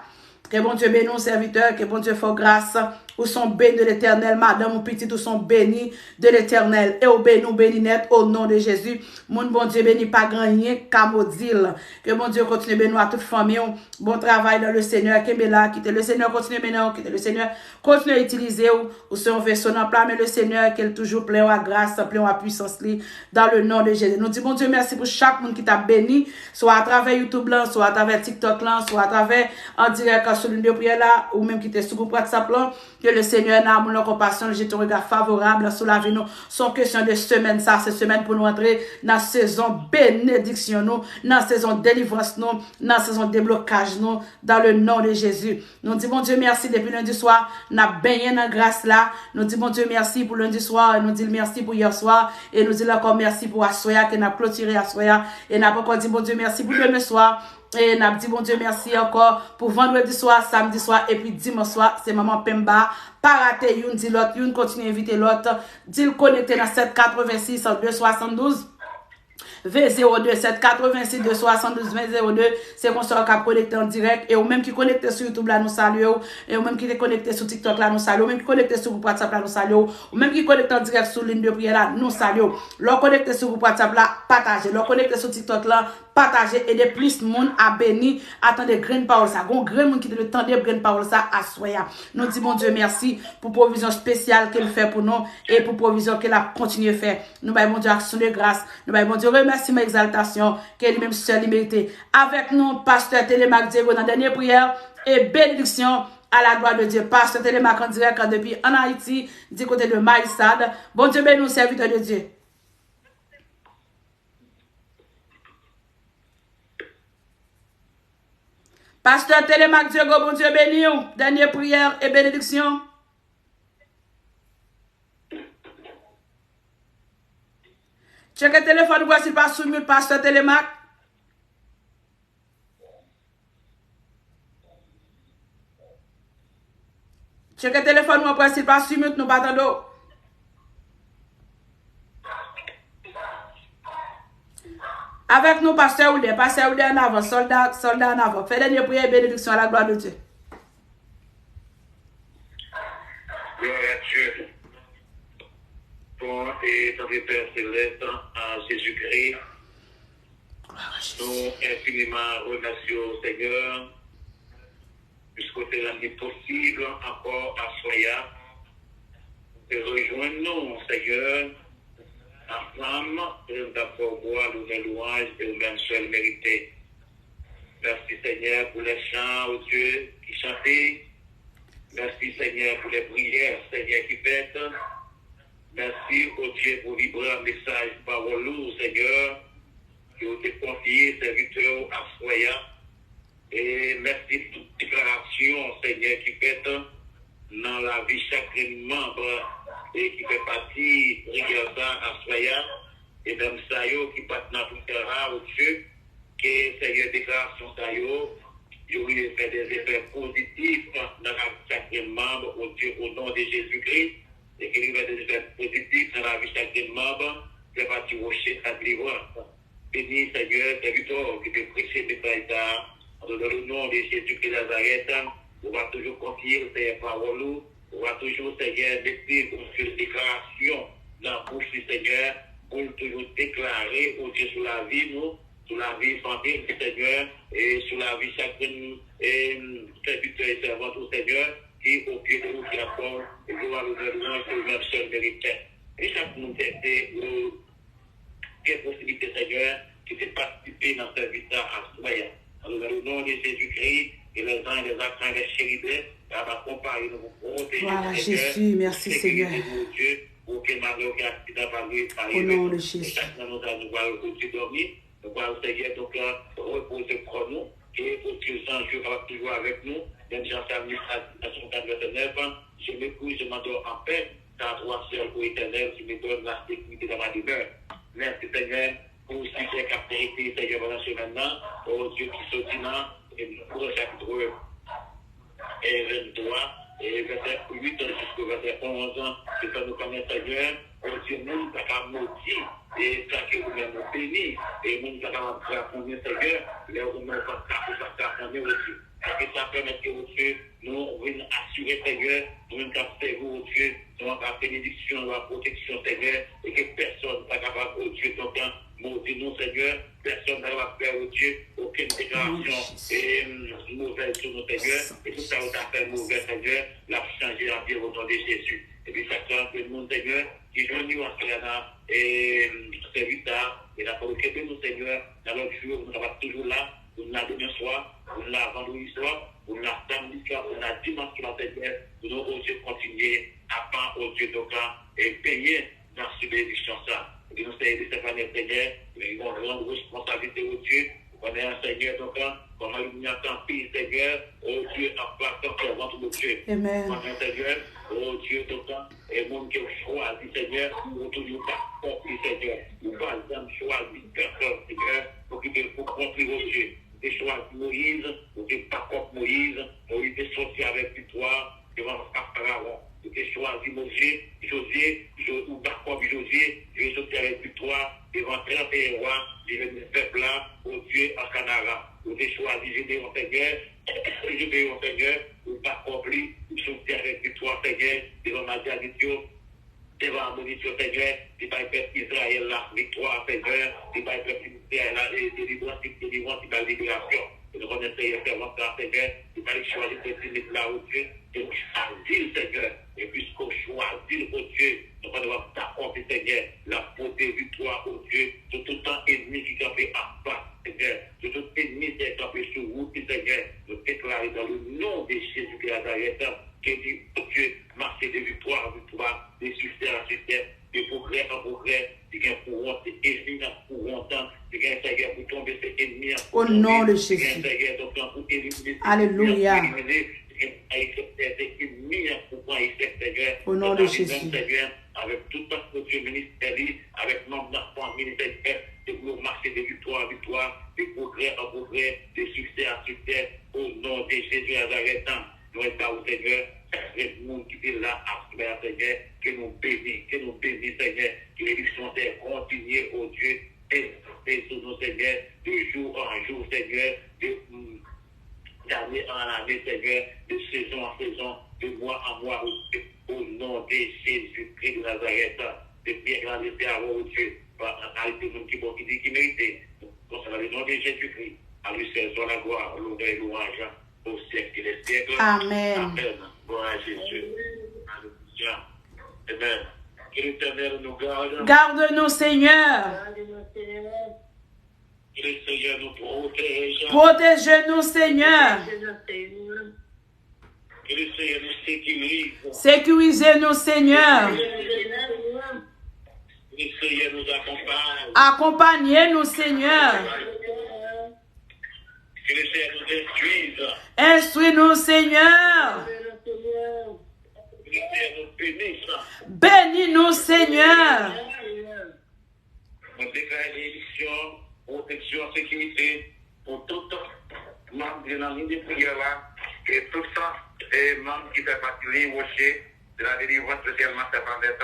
Ke Bondye beni w, sèvitè, ke Bondye fè w gras. Ou se yon beni de Letènèl, madanm ou, pitit ou se yon beni de Letènèl. E w beni, ou beni nèt, o non de Jezi. Moun Bondye beni, pa gen anyen k ka modi l. Ke Bondye kontinye beni w a tout fanmi w. Bon travay dans le Seigneur. Kenbe la, kite le Senyè kontinye mennen w, kite le Senyè kontinye itilize w. Ou se yon veso nan pla men le Senyè, ke l toujou plen w a gras, plen w a pwisans li. Dans le nom de Jésus. Nou di Bondye mèsi pou chak moun ki t ap beni, swa atravè YouTube lan, swa atravè TikTok lan, swa atravè an dirèk sou liy de priyè la, ou menm ki te sou gwoup WhatsApp lan, ke le Senyè nan amour, nan konpasyon, l jete yon rega favorab sou lavi nou. Se yon kesyon de semèn, sa se semèn pou nou antre nan sezon benediksyon nou, nan sezon delivrans nou, nan sezon deblokaj nou, dans le nom de Jésus. Nou di Bondye mèsi depi lendi swa, n ap benyen nan gras la. Nou di Bondye mèsi pou lendi swa, nou di l mèsi pou yè swa, e nou di l ankò mèsi pou aswè a, ke n ap klotire aswè a, e n ap ankò di Bondye mèsi pou demen swa, e n ap di Bondye mèsi ankò pou vandredi swa, samdi swa, epi dimanch swa. Se manman Pemba, pa rate youn di lòt, youn kontinye envite lòt, di l konekte nan sèt katrevensis de swasanndouz. V zewo de sèt katrevensis de swasanndouz ven zewo de. Se konsa w kab konekte an dirèk. E ou menm ki konekte sou YouTube la, nou salye w. E ou menm ki te konekte sou TikTok la, nou salye w. Ou menm ki konekte sou gwoup WhatsApp la, nou salye w. Ou menm ki konekte an dirèk sou liy de priyè la, nou salye w. Lè w konekte sou gwoup WhatsApp la, pataje. Lè w konekte sou TikTok la, pataje. Ede plis moun a beni, a tande grenn pawòl sa. Gon grenn moun ki te dwe tande grenn pawòl sa aswè a. Nou di Bondye mèsi pou pwovizyon espesyal ke l fè pou nou e pou pwovizyon ke l ap kontinye fè. Nou bay Bondye aksyon de gras. Nou bay Bondye remèsiman, egzaltasyon ke li menm sèl li merite. Avèk nou, pastè Telemaque Diego nan dènye priyè e benediksyon à la gloire de Dieu. Pastè Telemaque an dirèk depi an Ayiti, di kote de Mayisad. Bondye beni w, sèvitè de Dye. Pastè Telemaque Diego, Bondye beni w. Dènye priyè e benediksyon. Tcheke telefòn ou, wè si l pa sou mute, pastè Telemaque. Tcheke telefòn ou, wè si l pa sou mute, nou pa tande w. Avèk nou, pastè Wilder. Pastè Wilder, an avan. Sòlda, sòlda, an avan. Fè dènye priyè e benediksyon à la gloire de Dieu. Gloire à Dieu. Bon, e tanpri Pè Selès, a Jezikri, nou enfiniman remèsye w, Senyè, piske w te rann li posib ankò aswè a pou te rejwenn nou, Senyè, ansanm, e nou t ap fè w glwa, lounè, lwanj, e ou menm sèl merite. Mèsi, Senyè, pou lè chan, o Dye, ki chante. Mèsi, Senyè, pou lè priyè, Senyè, ki fèt. Mèsi, o Dye, pou vibran mesaj pawòl ou, Senyè, ke w te konfye sèvitè w aswè a. E mèsi pou tout deklarasyon, Senyè, ki fèt nan lavi chak grenn manm e ki fè pati priyè sa aswè a. E menm sa yo ki pa t nan priyè a, o Dye, ke, Senyè, deklarasyon sa yo, yo rive fè de zefè pozitif nan lavi chak grenn manm, o Dye, o non de Jezikri, e ke li fè de zefè pozitif nan lavi chak grenn manm, fè pati woche ak delivrans. Beni, Senyè, sèvitè w ki te preche mesaj sa a, an le non de Jezikri Nazarèt, ou va toujou konfye l, Senyè, pawòl ou, ou va toujou, Senyè, mete, o Dye, deklarasyon nan bouch li, Senyè, pou l toujou deklare, o Dye, sou lavi nou, sou lavi fanmi, Senyè, e sou lavi chak grenn, e, sèvitè e sèvant ou, Senyè, ki o pye de ou, ki ap ba w glwa, lonè, lwanj, ke ou menm sèl merite. E chak moun tète ou gen posiblite, Senyè, ki te patisipe nan sèvis la aswè a. Alò, dans le nom de Jésus-Christ, que les anges, les archanges, les chérubins, va akonpaye nou pou pwoteje, Senyè, pou sekirize nou, o Dye, pou okenn malè, okenn aksidan pa rive, pa rive nou. E chak nan nou, nou pral, o Dye, dòmi, nou pral, Senyè, donk, repoze kò nou, ke, o Dye, zanj yo kapab toujou avèk nou, menm jan Salmis la di nan Sòm kat vèsè nèf, je me couche, je m'endors en paix, car toi seul, ô Éternel, tu me donnes la sécurité dans ma demeure. Mèsi, Senyè, pou sijè k ap trete, Senyè, pandan semèn nan. O Dye, ki soti nan, e, Ebre chapit, e, venntwa, e vèsè uit jiska vèsè onz, ki fè nou konnen, Senyè, o Dye, moun pa ka modi, e sa ke ou menm ou beni, e moun pa ka kraponnen, Senyè, lè ou menm ou pa ka, ou pa kraponnen, o Dye. Sa ke sa pèmèt ke, o Dye, nou vin asire, Senyè, nou menm k ap sèvi w, o Dye, nou ap ap benediksyon, nou ap pwoteksyon, Senyè, e ke pèsòn pa kapab, o Dye, donk, modi nou, Senyè, pèsòn pa kapab fè, o Dye, okenn deklarasyon, e, movèz sou nou, Senyè, e tout sa yo ta fè movè, Senyè, l ap chanje an byen o non de Jezi. Epi chak moun, Senyè, ki jwenn yo aswè a nan, e, sèvis sa, e n ap kenbe nou, Senyè, nan lòt jou yo, pou nou kapab toujou la, pou n la demen swa, pou n la vandredi swa, pou n la samdi swa, pou n la dimanch swa, Senyè, pou nou, o Dye, kontinye, apa, o Dye, donk, e benyen nan sou benediksyon sa. Epi nou, Senyè, de sèt lane, Senyè, epi nou, gran responsablite, o Dye, ou konnen, Senyè, donk, kòman limyè an tanpi, Senyè, o Dye, an plas an sèvant, o Dye. Ou konnen, Senyè, o Dye, donk, e moun ke w chwazi, Senyè, ou toujou pa konpli, Senyè. Ou pa janm chwazi pèsòn, Senyè, pou kite l pou kont li, o Dye. Ou te chwazi Moyiz, ou te bakòp Moyiz, Moyiz te sòti avèk viktwa devan Farawon. Ou te chwazi Mozye, Jozye, Jo-, ou bakòp Jozye, Jozye sòti avèk viktwa devan trannteyen wa, O Dye, an Kanara. Ou te chwazi Jedeyon, Senyè. Jedeyon, Senyè, ou bakòp li, ou soti avèk viktwa, Senyè, devan Madyanit yo, devan Amonit yo, Senyè. Li bay pèp Izrayèl la viktwa, Senyè. Li bay pèp Izrayèl la, e, delivrans, li delivrans, li bay liberasyon. E nou konnen, Senyè, sèvant la, Senyè, li pa li chwazi te di met la, o Dye, e ou chwazi l, Senyè. E piske w chwazi l, o Dye, nou konnen w ap dakòp li, Senyè, l ap pote viktwa, o Dye, sou tout tan enmi ki kanpe anfas, Senyè, sou tout enmi, Senyè, kanpe sou wout li, Senyè, nou deklare dans le nom de Jésus de Nazareth, ke li, o Dye, mache de viktwa an viktwa, de siksè an siksè, de pwogrè an pwogrè, li gen pou wont, se enmi an pou wont, li gen, Senyè, pou tonbe, se enmi an pou tonbe, li gen, Senyè, donk, pou elimine, se enmi an pou elimine, li gen pou pran echèk, se enmi an pou pran echèk, Senyè. Sèvant la li menm, Senyè, avèk tout, o Dye, ministè li, avèk manm nan fanmi li, Senyè, se pou yo mache de viktwa an viktwa, de pwogrè an pwogrè, de siksè an siksè, o non de Jezi Nazarèt. Nou mèt ba ou, Senyè, chak moun ki te la aswè a, Senyè, ke nou beni, ke nou beni, Senyè, ke benediksyon, Senyè, kontinye, o Dye, egziste sou nou, Senyè, de jou an jou, Senyè, de, mm, d'année en année, Senyè, de saison en saison, de mois en mois, o Dye, o non de Jezikri de Nazarèt, de pyè grandese avè w, o Dye, pa an kalite moun ki bon, ki di, ki merite, konsa, nan le non de Jezikri, à lui seul soit la gloire, l'honneur et louange, au siècle des siècles. Amen. Amen. Gloire à Jésus. Alléluia. Amen. Que l'Éternel nous garde. Garde-nous, Seigneur. Garde-nous, Seigneur. Que le Seigneur nous protège. Protège-nous, Seigneur. Protège-nous, Seigneur. Que le Seigneur nous sécurise. Sécurisez-nous, Seigneur. Sécurisez-nous, Seigneur. Que le Seigneur nous accompagne. Accompagnez-nous, Seigneur. Que le Seigneur nous instruise. Instruis-nous, Seigneur. Que le Seigneur nous bénisse. Bénis-nous, Seigneur. Mwen deklare benediksyon, pwoteksyon, sekirite pou tout manm de nan liy de priyè la, e tout, e manm ki fè pati liy Woche de la delivrans, Letènèl mèt avèk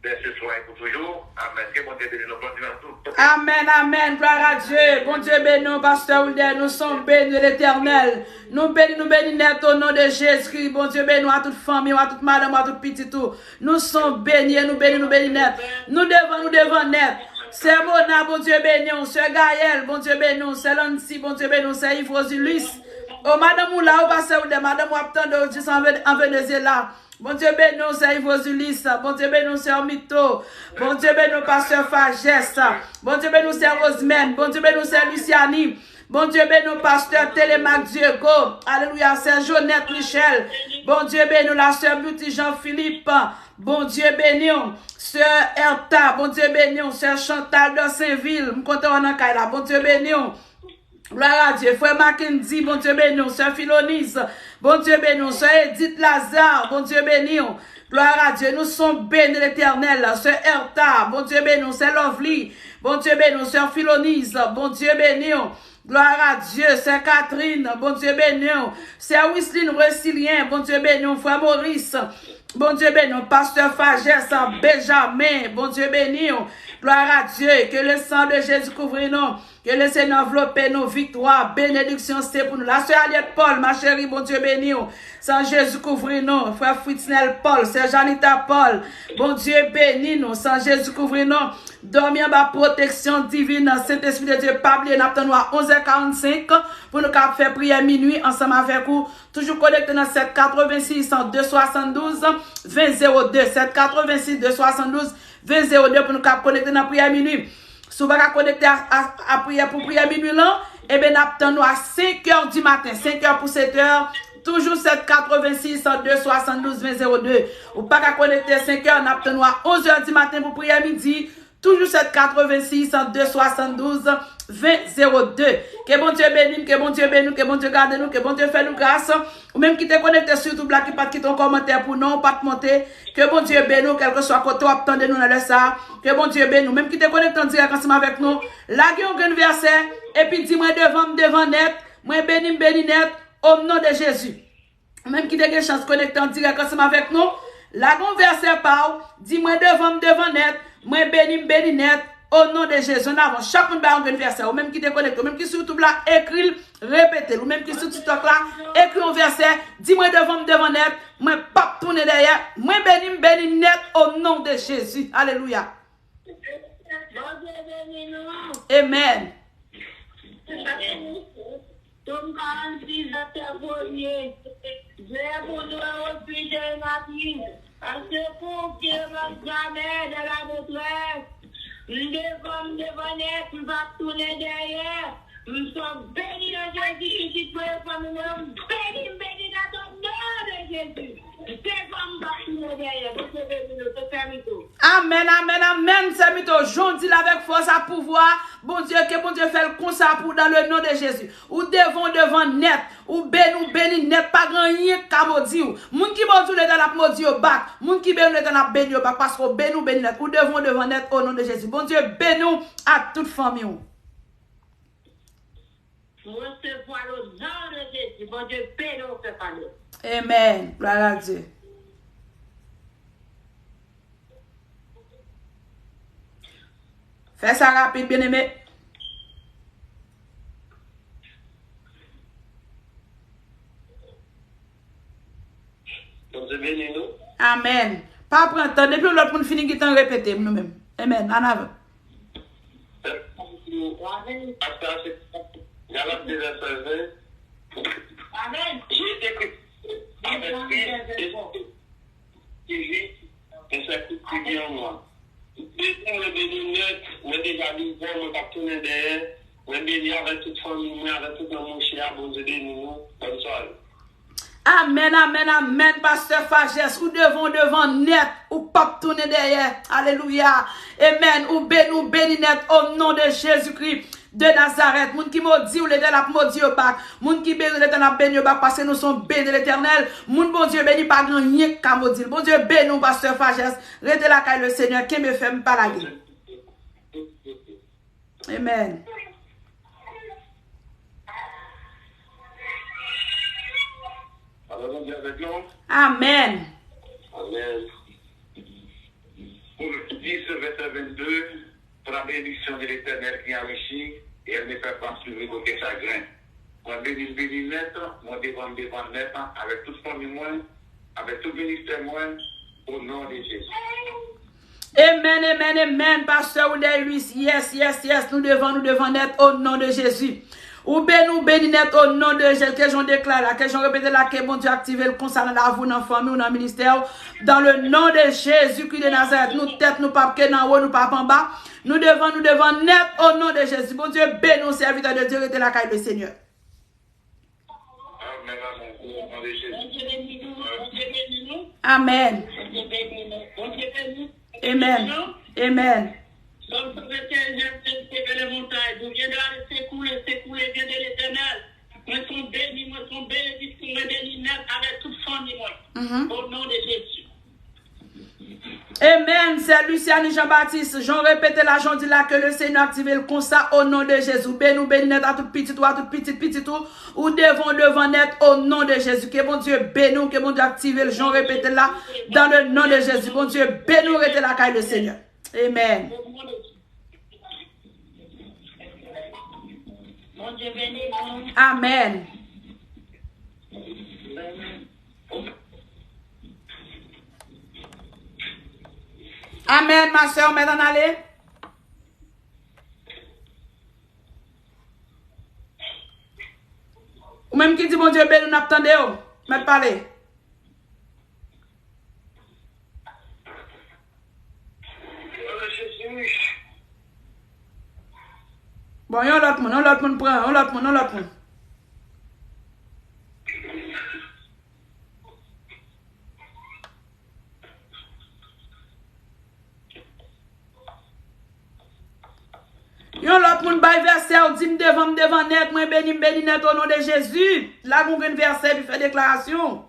dès ce soir et pour toujours. Amen. Ke Bondye beni nou, Bondye beni nou tout. Amen, amen. Gloire à Dieu. Bondye beni w, pastè Wilder. Nous sommes bénis de l'Éternel. Nou beni, nou beni nèt o non de Jezikri. Bondye beni w, a tout fanmi w, a tout madanm w, a tout pitit ou. Nou sonm beni, nou beni, nou beni nèt. Nou devan, nou devan nèt. Sè Mona, Bondye beni w. Sè Gaël, Bondye beni w. Sè Lancy, Bondye beni w. Sè Yves Rosilis. O, madanm ou la, ou pase ou de madanm ou ap tande w jis an Ve-, an Venezyela. Bondye beni w, sè Yves Rosilis. Bondye beni w, sè Mito. Bondye beni w, pastè Fajès. Bondye beni w, sè Rosemène. Bondye beni w, sè Luciani. Bondye beni w, pastè Telemaque Diego. Alelouya, sè Jonette Michel. Bondye beni w, la sè Beauty Jean Philippe. Bondye beni w, sè Erta. Bondye beni w, sè Chantal de Sainville. M kontan w nan kay la. Bondye beni w. Gloire à Dieu. Frè Mackendy, Bondye beni w. Sè Filonise, Bondye beni w. Sè Edith Lazare, Bondye beni w. Gloire à Dieu. Nous sommes bénis de l'Éternel. Sè Erta, Bondye beni w. Sè Lovely, Bondye beni w. Sè Filonise, Bondye beni w. Gloire à Dieu. Sè Catherine, Bondye beni w. Sè Wisline Resilien, Bondye beni w. Frè Maurice, Bondye beni w. Pastè Fajès, Benjamin, Bondye beni w. Gloire à Dieu. Que le sang de Jésus couvre nous. Ke le Senyè anvlope nou, viktwa, benediksyon se pou nou. La sè Aliette Paul, ma chérie, Bondye beni w. San Jezi kouvri nou. Frè Fritznel Paul, sè Janita Paul, Bondye beni nou. San Jezi kouvri nou. Dòmi anba pwoteksyon divin Sentespri de Dye. Pa bliye, n ap tann ou a onz è karannsenk pou nou ka fè priyè minwi ansanm avèk ou. Toujou konekte nan sèt katrevensis, de swasanndouz, ven zewo de. Sèt katrevensis, de swasanndouz, ven zewo de pou nou ka konekte nan priyè minwi. Si w pa ka konekte a, a, a priyè pou priyè minwi lan, ebyen n ap tann ou a senk è di maten, senk è pou sèt è, toujou sèt katrevensis, de swasanndouz, ven zewo de. Ou pa ka konekte senk è, n ap tann ou a onz è di maten pou priyè midi, toujou sèt katrevensis, de swasanndouz, ven zewo de. Ke Bondye beni n, ke Bondye beni w, ke Bondye gade nou, ke Bondye fè nou gras. Ou menm ki te konekte sou YouTube la, ki pa t kite yon kòmantè pou non, ou pa t monte, ke Bondye beni w, kèlkeswa kote w ap tande nou nan lè sa a. Ke Bondye beni w. Menm ki te konekte an dirèk ansanm avèk nou, lage yon grenn vèsè, epi di, mwen devan, m devan nèt, mwen beni, m beni nèt, o non de Jezi. Ou menm ki te gen chans konekte an dirèk ansanm avèk nou, lage yon vèsè pa w, di, mwen devan, m devan nèt, mwen beni, m beni nèt, O non de Jezi, an avan, chak moun bay yon grenn vèsè. Ou menm ki te konekte, ou menm ki sou YouTube la, ekri l, repete l. Ou menm ki sou TikTok la, ekri yon vèsè, di mwen devan m devan nèt, mwen p ap tounen dèyè. Mwen beni, m beni nèt o non de Jezi. Alelouya. Bondye beni nou. Amen. Psaume quarante-six, verset premier. J'ai pour toi, ô Dieu, j'ai un abri. À secours qui ne manque jamais dans la détresse. M devan, m devan nèt, m p ap tounen dèyè. M sot beni nan Jezi Kris, tout mwen fanmi mwen, m beni, m beni nan non de Jezi. M devan, m p ap tounen dèyè. Bondye beni nou, se Sè Mito. Amèn, amèn, amèn, Sè Mito. Jan w di l avèk fòs ak pouvwa, Bondye, ke Bondye fè l konsa pou w dans le nom de Jésus. Ou devan, w devan nèt. Ou beni, w beni nèt. Pa gen anyen k ka modi w. Moun ki modi w, Letènèl ap modi yo back. Moun ki beni w, Letènèl ap beni yo back. Paske w beni, w beni nèt. Ou devan, w devan nèt, o non de Jezi. Bondye beni w ak tout fanmi w. M resevwa l o non de Jezi. Bondye beni w, frè Fabien. Amen. Gloire à Dieu. Fè sa rapid, byeneme. Bondye beni nou. Amèn. Pa pran tan. Depi yon lòt moun fini, gentan repete nou menm. Amen. An avan. Pastè a se Galat de vèsè ven. Amèn. Jezi Kris avèk Kris, Jezi, e se Kris ki gen an mwen. Depi mwen beni nèt, mwen deja devan, mwen p ap tounen dèyè. Mwen beni avèk tout fanmi mwen, avèk tout nan mouche a. Bondye beni nou. Bòn sware. Amèn, amèn, amèn, pastè Fajès. Ou devan, ou devan nèt. Ou p ap tounen dèyè. Alelouya. Amen. Ou beni, ou beni nèt. O non de Jezikri de Nazarèt. Moun ki modi w, Letènèl ap modi yo back. Moun ki beni w, Letènèl ap beni yo back. Paske nou se yon beni de Letènèl. Moun Bondye beni, pa gen anyen k ka modi l. Bondye beni w, pastè Fajès. Rete lakay Lesenyè. Kenbe fèm, pa lage. Amen. Papa Bondye avèk nou. Amen. Amen. Pwovèb dis, vèsè vennde, pour la bénédiction de l'Éternel qui enrichit, et elle ne fait pas souvir d'aucun chagrin. Mwen beni, m beni nèt, mwen devan, m devan nèt, avèk tout fanmi mwen, avèk tout ministè mwen, o non de Jezi. Amen, amen, amen, pastè Wilder Louis. Yes, yes, yes, nou devan, nou devan nèt, o non de Jezi. Ou beni, ou beni nèt, o non de Jezi. Ke jan w deklare la, ke jan w repete la, ke Bondye aktive l konsa nan lavi w, nan fanmi w, nan ministè w. Dans le nom de Jésus-Christ de Nazareth, nou tèt, nou p ap ke nan wo, nou p ap anba. Nou devan, nou devan nèt, o non de Jezi. Bondye beni w, sèvitè de Dye, rete lakay Lesenyè. Amèn, amèn. O non de Jezi. Amèn. Amèn. Amèn. Psaume cent vingt et un, verset deux, vers les montagnes. D'où viendra le secours? Le secours vient de l'Éternel. Mwen se yon beni, mwen se yon benediksyon, mwen beni nèt avèk tout fanmi mwen. Mhm. O non de Jezi. Amen. Sè Luciani Jean Baptiste, jan w repete la, jan w di la, ke Lesenyè aktive l konsa, o non de Jezi. Ou beni, ou beni nèt a tout pitit ou, a tout pitit pitit ou. Ou devan, ou devan nèt, o non de Jezi. Ke Bondye beni w, ke Bondye aktive l, jan w repete la, dans le nom de Jésus. Bondye beni w, rete lakay Lesenyè. Amen. Amen. Amen, ma sœur, mèt ann ale. Ou menm ki di Bondye beni w, n ap tande w. Mèt pale. Bon, yon lòt moun, yon lòt moun pran, yon lòt moun, yon lòt moun. Yon lòt moun bay vèsè, ou di, "M devan, m devan nèt, mwen beni, m beni nèt, o non de Jezi." Lage yon grenn vèsè, epi fè deklarasyon.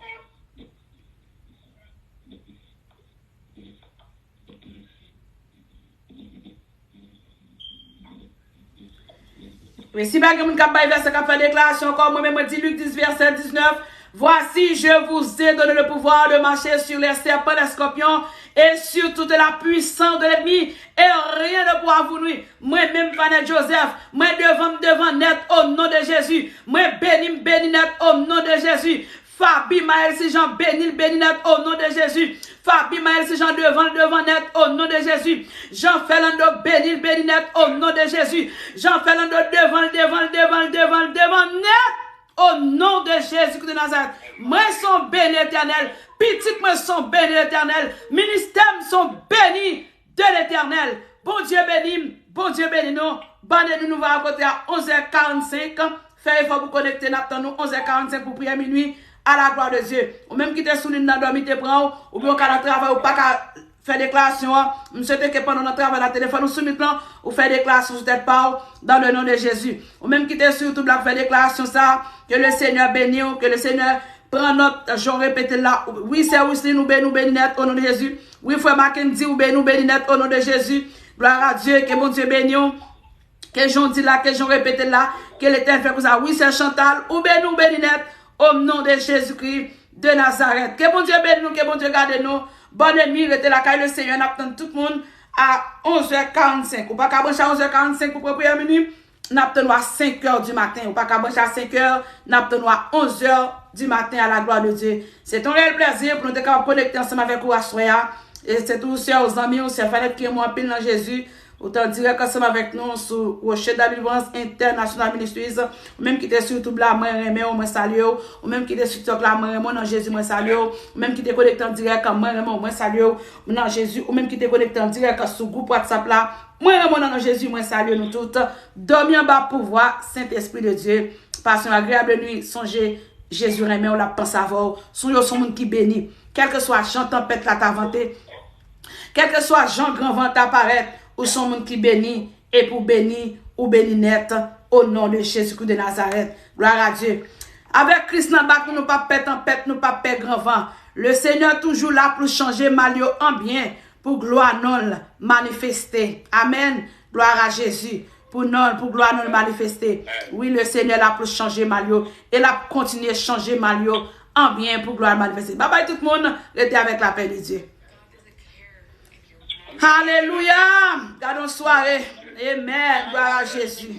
Men si pa gen moun k ap bay vèsè, k ap fè deklarasyon ankò, mwen menm mwen di Lik dis vèsè diznèf, "Voici, je vous ai donné le pouvoir de marcher sur les serpents, les scorpions Et sur toute la puissance de l'ennemi, et rien ne pourra vous nuire. Mwen menm, Vanette Joseph, mwen devan, m devan nèt, au nom de Jésus. Mwen beni, m beni nèt, au nom de Jésus. Faby Maël Sijan, beni l, beni nèt, au nom de Jésus. Faby Maël Sijan, devan l, devan nèt, au nom de Jésus. Jean Fernando, beni l, beni nèt, au nom de Jésus. Jean Fernando, devan l, devan l, devan l, devan l, devan nèt, au nom de Jésus de Nazareth. Mwen se yon beni Letènèl. Pitit mwen se yon beni Letènèl. Ministè m se yon beni de Letènèl. Bondye beni m. Bondye beni nou. Bande nou, nou va rankontre a onz è karannsenk. Fè efò pou konekte, n ap tann nou onz è karannsenk pou priyè minui. À la gloire de Dieu. Ou menm ki te sou liy nan, dòmi te pran w, oubyen w ka nan travay, ou pa ka fè deklarasyon an. M swete ke pandan w nan travay la, telefòn ou sou mute lan, ou fè deklarasyon sou tèt pa w, dans le nom de Jésus. Ou menm ki te sou YouTube la, fè deklarasyon sa, que le Seigneur béni w, que le Seigneur pran nòt, jan w repete l la. Wi, sè Wislin, ou beni, ou beni nèt, au nom de Jésus. Wi, frè Mackendy, ou beni, ou beni nèt, au nom de Jésus. Gloire à Dieu, ke Bondye beni w. Ke jan w di la, ke jan w repete l la, ke Letènèl fè konsa. Wi, sè Chantal, ou beni, ou beni nèt, au nom de Jésus-Christ de Nazareth. Ke Bondye beni nou, ke Bondye gade nou. Bòn nwi, rete lakay Lesenyè, n ap tann tout moun a onz è karannsenk. Ou pa ka branche a onz è karannsenk pou pran priyè minui, n ap tann ou a senk è di maten. Ou pa ka branche a senk è, n ap tann ou a onz è di maten, à la gloire de Dieu. Se te yon reyèl plèzi pou nou te kapab konekte ansanm avèk ou aswè a. E se tou sè w, zanmi w, sè Fanette ki renmen w anpil nan Jezi. Ou te an dirèk ansanm avèk nou sou Rocher de la Délivrance International Ministries. Ou menm ki te sou YouTube la, mwen renmen w, mwen salye w. Ou menm ki te sou TikTok la, mwen renmen w nan Jezi, mwen salye w. Ou menm ki te konekte an dirèk, mwen renmen w, mwen salye w nan Jezi. Ou menm ki te konekte an dirèk sou gwoup WhatsApp la, mwen renmen w nan Jezi, mwen salye nou tout. Dòmi anba pouvwa Sentespri de Dye. Pase yon agreyab nwi, sonje Jezi renmen w, l ap panse avè w. Sonje w se yon moun ki beni. Kèlkeswa jan tanpèt la ta vante, kèlkeswa jan gran van ta parèt, ou se yon moun ki beni, epi w beni, ou beni nèt, au nom de Jésus-Christ de Nazareth. Gloire à Dieu. Avèk Kris nan bak nou, nou p ap pè tanpèt, nou p ap pè gran van. Le Seigneur toujou la pou l chanje mal yo an byen, pou glwa non l manifeste. Amèn. Gloire à Jésus. Pou non, pou glwa non l manifeste. Wi, le Senyè la pou l chanje mal yo. E l ap kontinye chanje mal yo an byen pou glwa l manifeste. Babay tout moun, rete avèk lapè de Dye. Alelouya! Gade yon sware. Amen. Gloire à Jésus.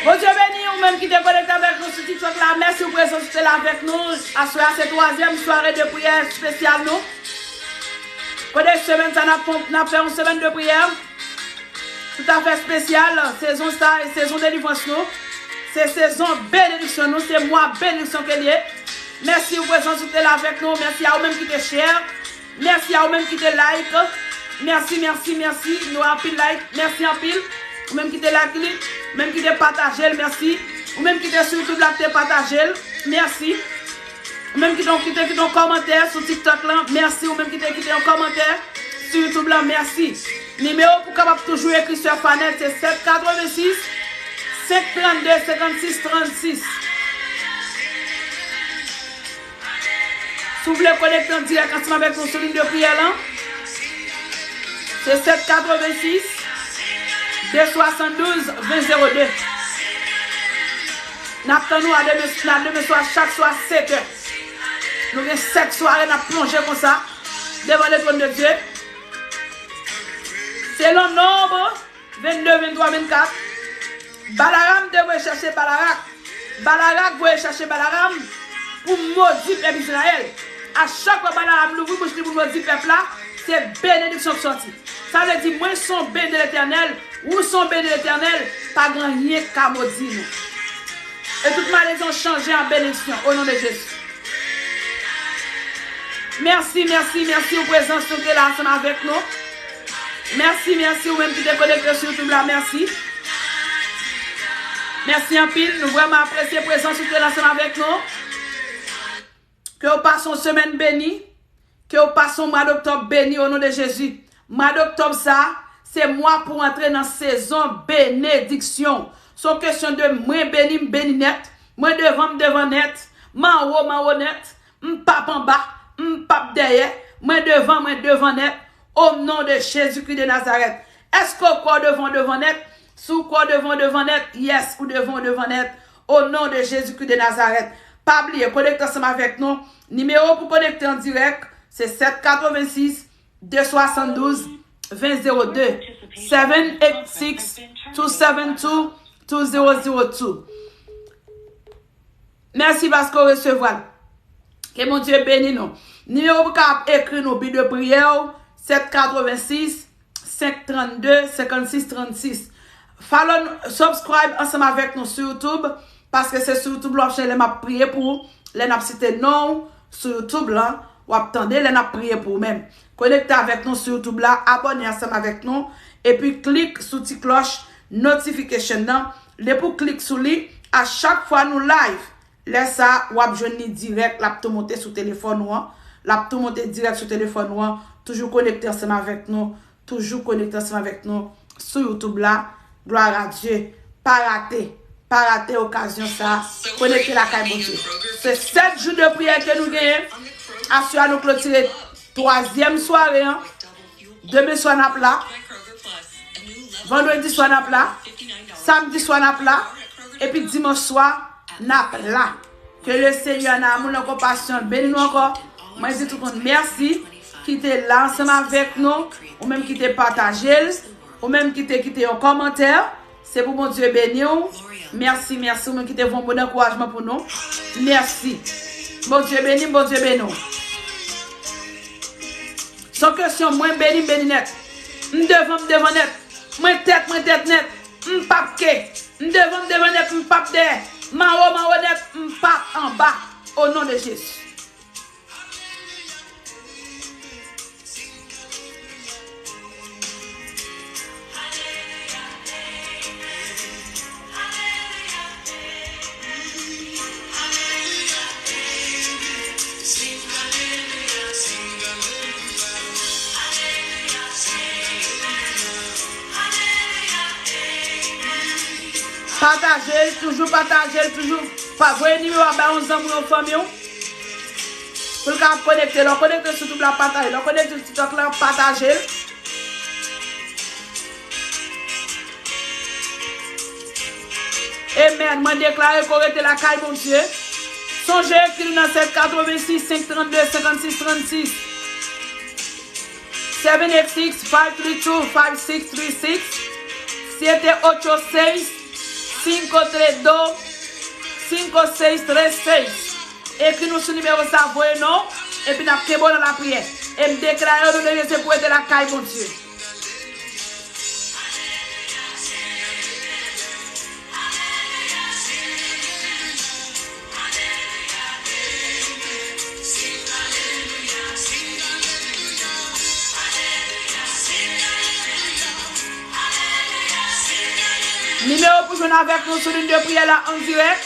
Bondye beni ou menm ki te konekte avèk nou sou TikTok la. Mèsi pou prezans ou te la avèk nou. Aswè a se twazyèm sware de priyè espesyal nou. Kote semèn sa n ap fè, n ap fè yon semèn de priyè toutafè espesyal. Sezon sa e sezon delivrans nou. Se sezon benediksyon nou, se mwa benediksyon ke l ye. Mèsi pou prezans ou te la avèk nou. Mèsi a ou menm ki te share. Mèsi a ou menm ki te like. Mèsi, mèsi, mèsi. Nou anpil like. Mèsi anpil. Ou menm ki te like li, ou menm ki te pataje l, mèsi. Ou menm ki te sou YouTube la, ki te pataje l, mèsi. Ou menm ki te, ki te kite yon kòmantè sou TikTok lan, mèsi. Ou menm ki te kite yon kòmantè sou YouTube lan, mèsi. Nimewo pou kapab toujou ekri Sè Fanette, se sèt katrevensis, senk trannde, senkannsis, trannsis. Si w vle konekte an dirèk ansanm avèk nou sou liy de priyè lan, se sèt katrevensis, de swasanndouz, ven zewo de. N ap tann ou a demen, a demen swa, chak swa, sèt è. Nou gen sèt sware n ap plonje konsa devan le trône de Dieu. Selon Nonb vennde, venntwa, vennkat, Balaram te voye chache Balarak. Balarak voye chache Balaram pou modi pèp Izrayèl. A chak fwa Balaram louvri bouch li pou modi pèp la, se benediksyon k sòti. Sa vle di, mwen se yon beni de Letènèl, ou se yon beni de Letènèl, pa gen anyen k ka modi nou. E tout malediksyon chanje an benediksyon, o non de Jezi. Mèsi, mèsi, mèsi pou prezans nou te la ansanm avèk nou. Mèsi, mèsi, ou menm ki te konekte sou YouTube la, mèsi. Mèsi anpil. Nou vrèman apresye prezans ou te la ansanm avèk nou. Ke w pase yon semèn beni. Ke w pase yon mwa doktòb beni o non de Jezi. Mwa doktòb sa, se mwa pou antre nan sezon benediksyon. Se yon kesyon de mwen beni, m beni nèt. Mwen devan, m devan nèt. M anwo, m anwo nèt. M p ap anba, m p ap dèyè. Mwen devan, mwen devan nèt. O non de Jezikri de Nazarèt. Èske w kwè w devan, w devan nèt? Si w kwè w devan, w devan nèt, yes, ou devan, w devan nèt. O non de Jezikri de Nazarèt. Pa bliye, konekte ansanm avèk nou. Nimewo pou konekte an dirèk, se sèt katrevensis, de swasanndouz, ven zewo de, seven eight six, two seven two, two zero zero two. Mèsi paske w resevwa l. Ke Bondye beni nou. Nimewo pou kapab ekri nou bi de priyè w, sèt katrevensis, senk trannde, senkannsis trannsis. Follow, subscribe ansanm avèk nou sou YouTube, paske se sou YouTube la w ap chèche lè m ap priye pou ou, lè n ap site non w sou YouTube la, w ap tande lè n ap priye pou ou menm. Konekte avèk nou sou YouTube la, abòne ansanm avèk nou, epi klik sou ti klòch notification nan. Depi w klik sou li, a chak fwa nou live, lè sa, w ap jwenn li dirèk, l ap tou monte sou telefòn ou an. L ap tou monte dirèk sou telefòn ou an. Toujou konekte ansanm avèk nou. Toujou konekte ansanm avèk nou sou YouTube la. Gloire à Dieu. Pa rate. Pa rate okazyon sa. Konekte lakay Bondye. Se sèt jou de priyè ke nou genyen. Aswè a nou klotire twazyèm sware an. Demen swa n ap la. Vandredi swa n ap la. Samdi swa n ap la. Epi dimanch swa n ap la. Ke le Senyè nan amour, nan konpasyon l beni nou ankò. Mwen di tout moun mèsi ki te la ansanm avèk nou, ou menm ki te pataje l, ou menm ki te kite yon kòmantè. Se pou Bondye beni w. Mèsi, mèsi, ou menm ki te voye yon mo dankourajman pou nou. Mèsi. Bondye beni m, Bondye beni w. Se yon kesyon mwen beni, m beni nèt. M devan, m devan nèt. Mwen tèt, mwen tèt nèt. M p ap ke. M devan, m devan nèt, m p ap dèyè. M anwo, m anwo nèt, m p ap anba. O non de Jezi. Pataje l, toujou pataje l, toujou pa voye nimewo a bay yon zanmi w, yon fanmi w. Pou l ka konekte. Lè w konekte sou YouTube la, pataje. Lè w konekte sou TikTok la, pataje l. Amen. Mwen deklare ke w rete lakay Bondye. Sonje ekri nou nan sèt katrevensis, senk trannde, senkannsis trannsis. Seven eight six, five three two, five six three six. Siete ocho seis, cinco tres dos, cinco seis tres seis. Ekri nou sou nimewo sa, voye non, epi n ap kenbe w nan lapriyè. E m deklare w, nou leve se pou rete lakay Bondye. Nimewo pou jwenn avèk nou sou liy de priyè la an dirèk,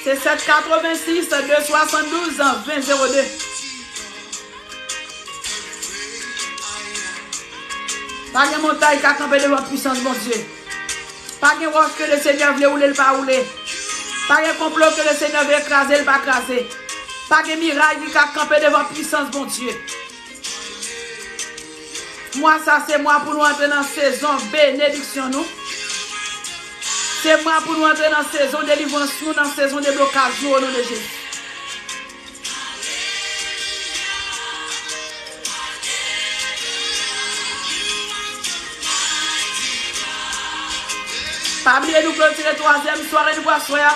se sèt katrevensis, de swasanndouz, ven zewo de. Pa gen montay ka kanpe devan pwisans Bondye. Pa gen wòch ke Lesenyè vle woule, l pa woule. Pa gen konplo ke Lesenyè vle kraze, l pa kraze. Pa gen miray ki ka kanpe devan pwisans Bondye. Mwa sa se mwa pou nou antre nan sezon benediksyon nou. Se mwa pou nou antre nan sezon delivrans nou, nan sezon deblokaj nou, o non de Jezi. Pa bliye nou klotire twazyèm sware nou pou aswè a.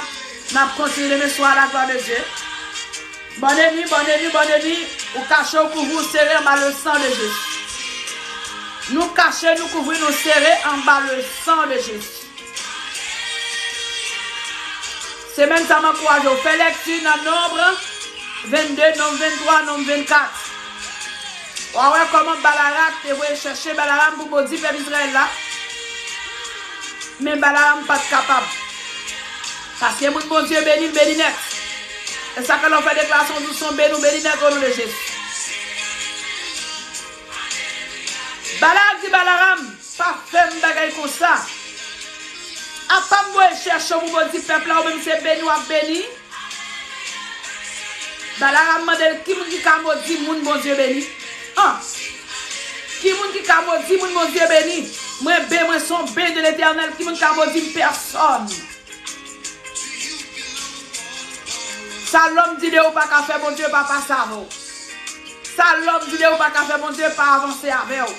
N ap kontinye demen swa, la gloire de Dieu. Bòn ènmi, bòn ènmi, bòn ènmi, ou kache, ou kouvri, ou sere anba le sang de Jésus. Nou kache, nou kouvri, nou sere anba le sang de Jésus. Semèn sa, m ankouraje w fè lèkti nan Nonb vennde, Nonb venntwa, Nonb vennkat. W a wè kòman Balarak te voye chèche Balaram pou modi pèp Izrayèl la. Men Balaram pa t kapab. Paske moun Bondye beni, l beni nèt. E sa ke lè w fè deklarasyon sou son beni, w beni nèt o non de Jezi. Balak di Balaram, pa fè m bagay konsa. Apa m voye chèche w pou w di pèp la ou menm se beni w ap beni? Balaram mande l, ki moun ki ka modi moun Bondye beni? An! Ki moun ki ka modi moun Bondye beni? Mwen ben, mwen se yon ben de Letènèl, ki moun ka modi m? Pèsòn. Sa lòm di de ou pa ka fè, Bondye pa pase avè w. Sa lòm di de ou pa ka fè, Bondye pa avanse avè w.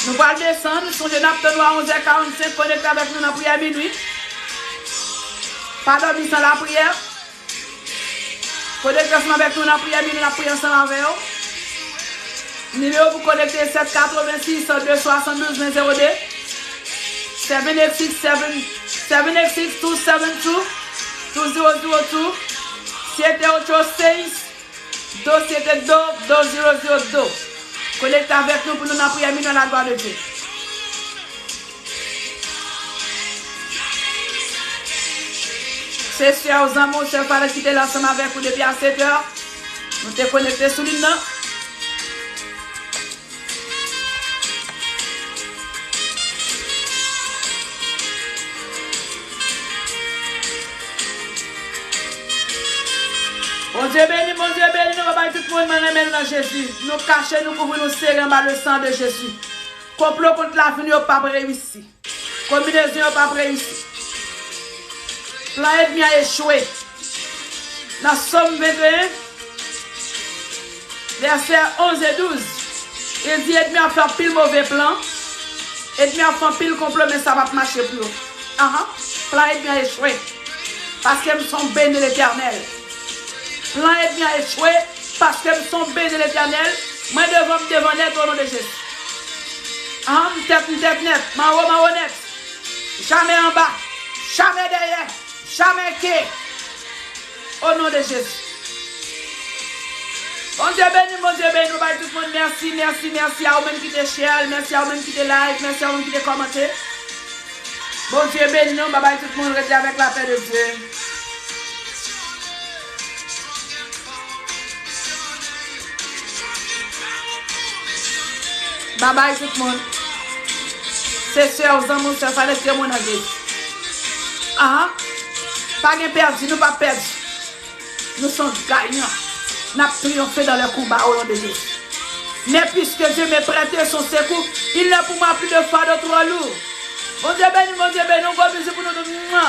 Nou pral desann, sonje n ap tann ou a onzè karannsenk, konekte avèk nou nan priyè minwi. Pa dòmi san lapriyè. Konekte ansanm avèk nou nan priyè minwi, n ap priye ansanm avè w. Nimewo pou konekte sèt katrevensis de swasanndouz ven zewo de, seven eight six seven, seven eight six two seven two two zero zero two, siete ocho seis dos siete dos dos zero zero dos. Konekte avèk nou pou nou nan priyè minwi a la glwa de Dye. Se sè w, zanmi w, sè Fares ki te la ansanm avèk ou depi a sèt è. Nou te konekte sou liy nan. Bondye beni, Bondye beni nou, babay tout moun, mwen renmen nou nan Jezi. Nou kache, nou kouvri, nou sere anba le sang de Jésus. Konplo kont lavi nou yo p ap reyisi. Konbinezon yo p ap reyisi. Plan ènmi an echwe. Nan Sòm venteyen, vèsè onz e douz, li di, ènmi an fè anpil move plan, ènmi an fè anpil konplo, men sa p ap mache pou yo. Ahan, plan ènmi an echwe. Paske m se yon beni de Letènèl. Plan ènmi an echwe, paske m se yon beni de Letènèl. Mwen devan, m devan nèt o non de Jezi. Ahan, m tèt, m tèt nèt, m anwo, m anwo nèt. Jamè anba, jamè dèyè, jamè ke. O non de Jezi. Bondye beni, Bondye beni nou, bay tout moun mèsi, mèsi, mèsi a ou menm ki te share, mèsi a ou menm ki te like, mèsi a ou menm ki te kòmante. Bondye beni nou, babay tout moun, rete avèk lapè de Dye. Babay tout moun. Se sè w, zanmi w, sè Fares, se moun nan Jezi. Ahan. Pa gen pèdi, nou p ap pèdi. Nou se yon gayan. N ap triyonfe dans le combat au nom de Jésus. Mais puisque Dieu m'a prêté son secours, il n'est pour moi plus de fardeau trop lourd. Bondye beni, Bondye beni, yon gwo bizou pou nou tout. Mwa.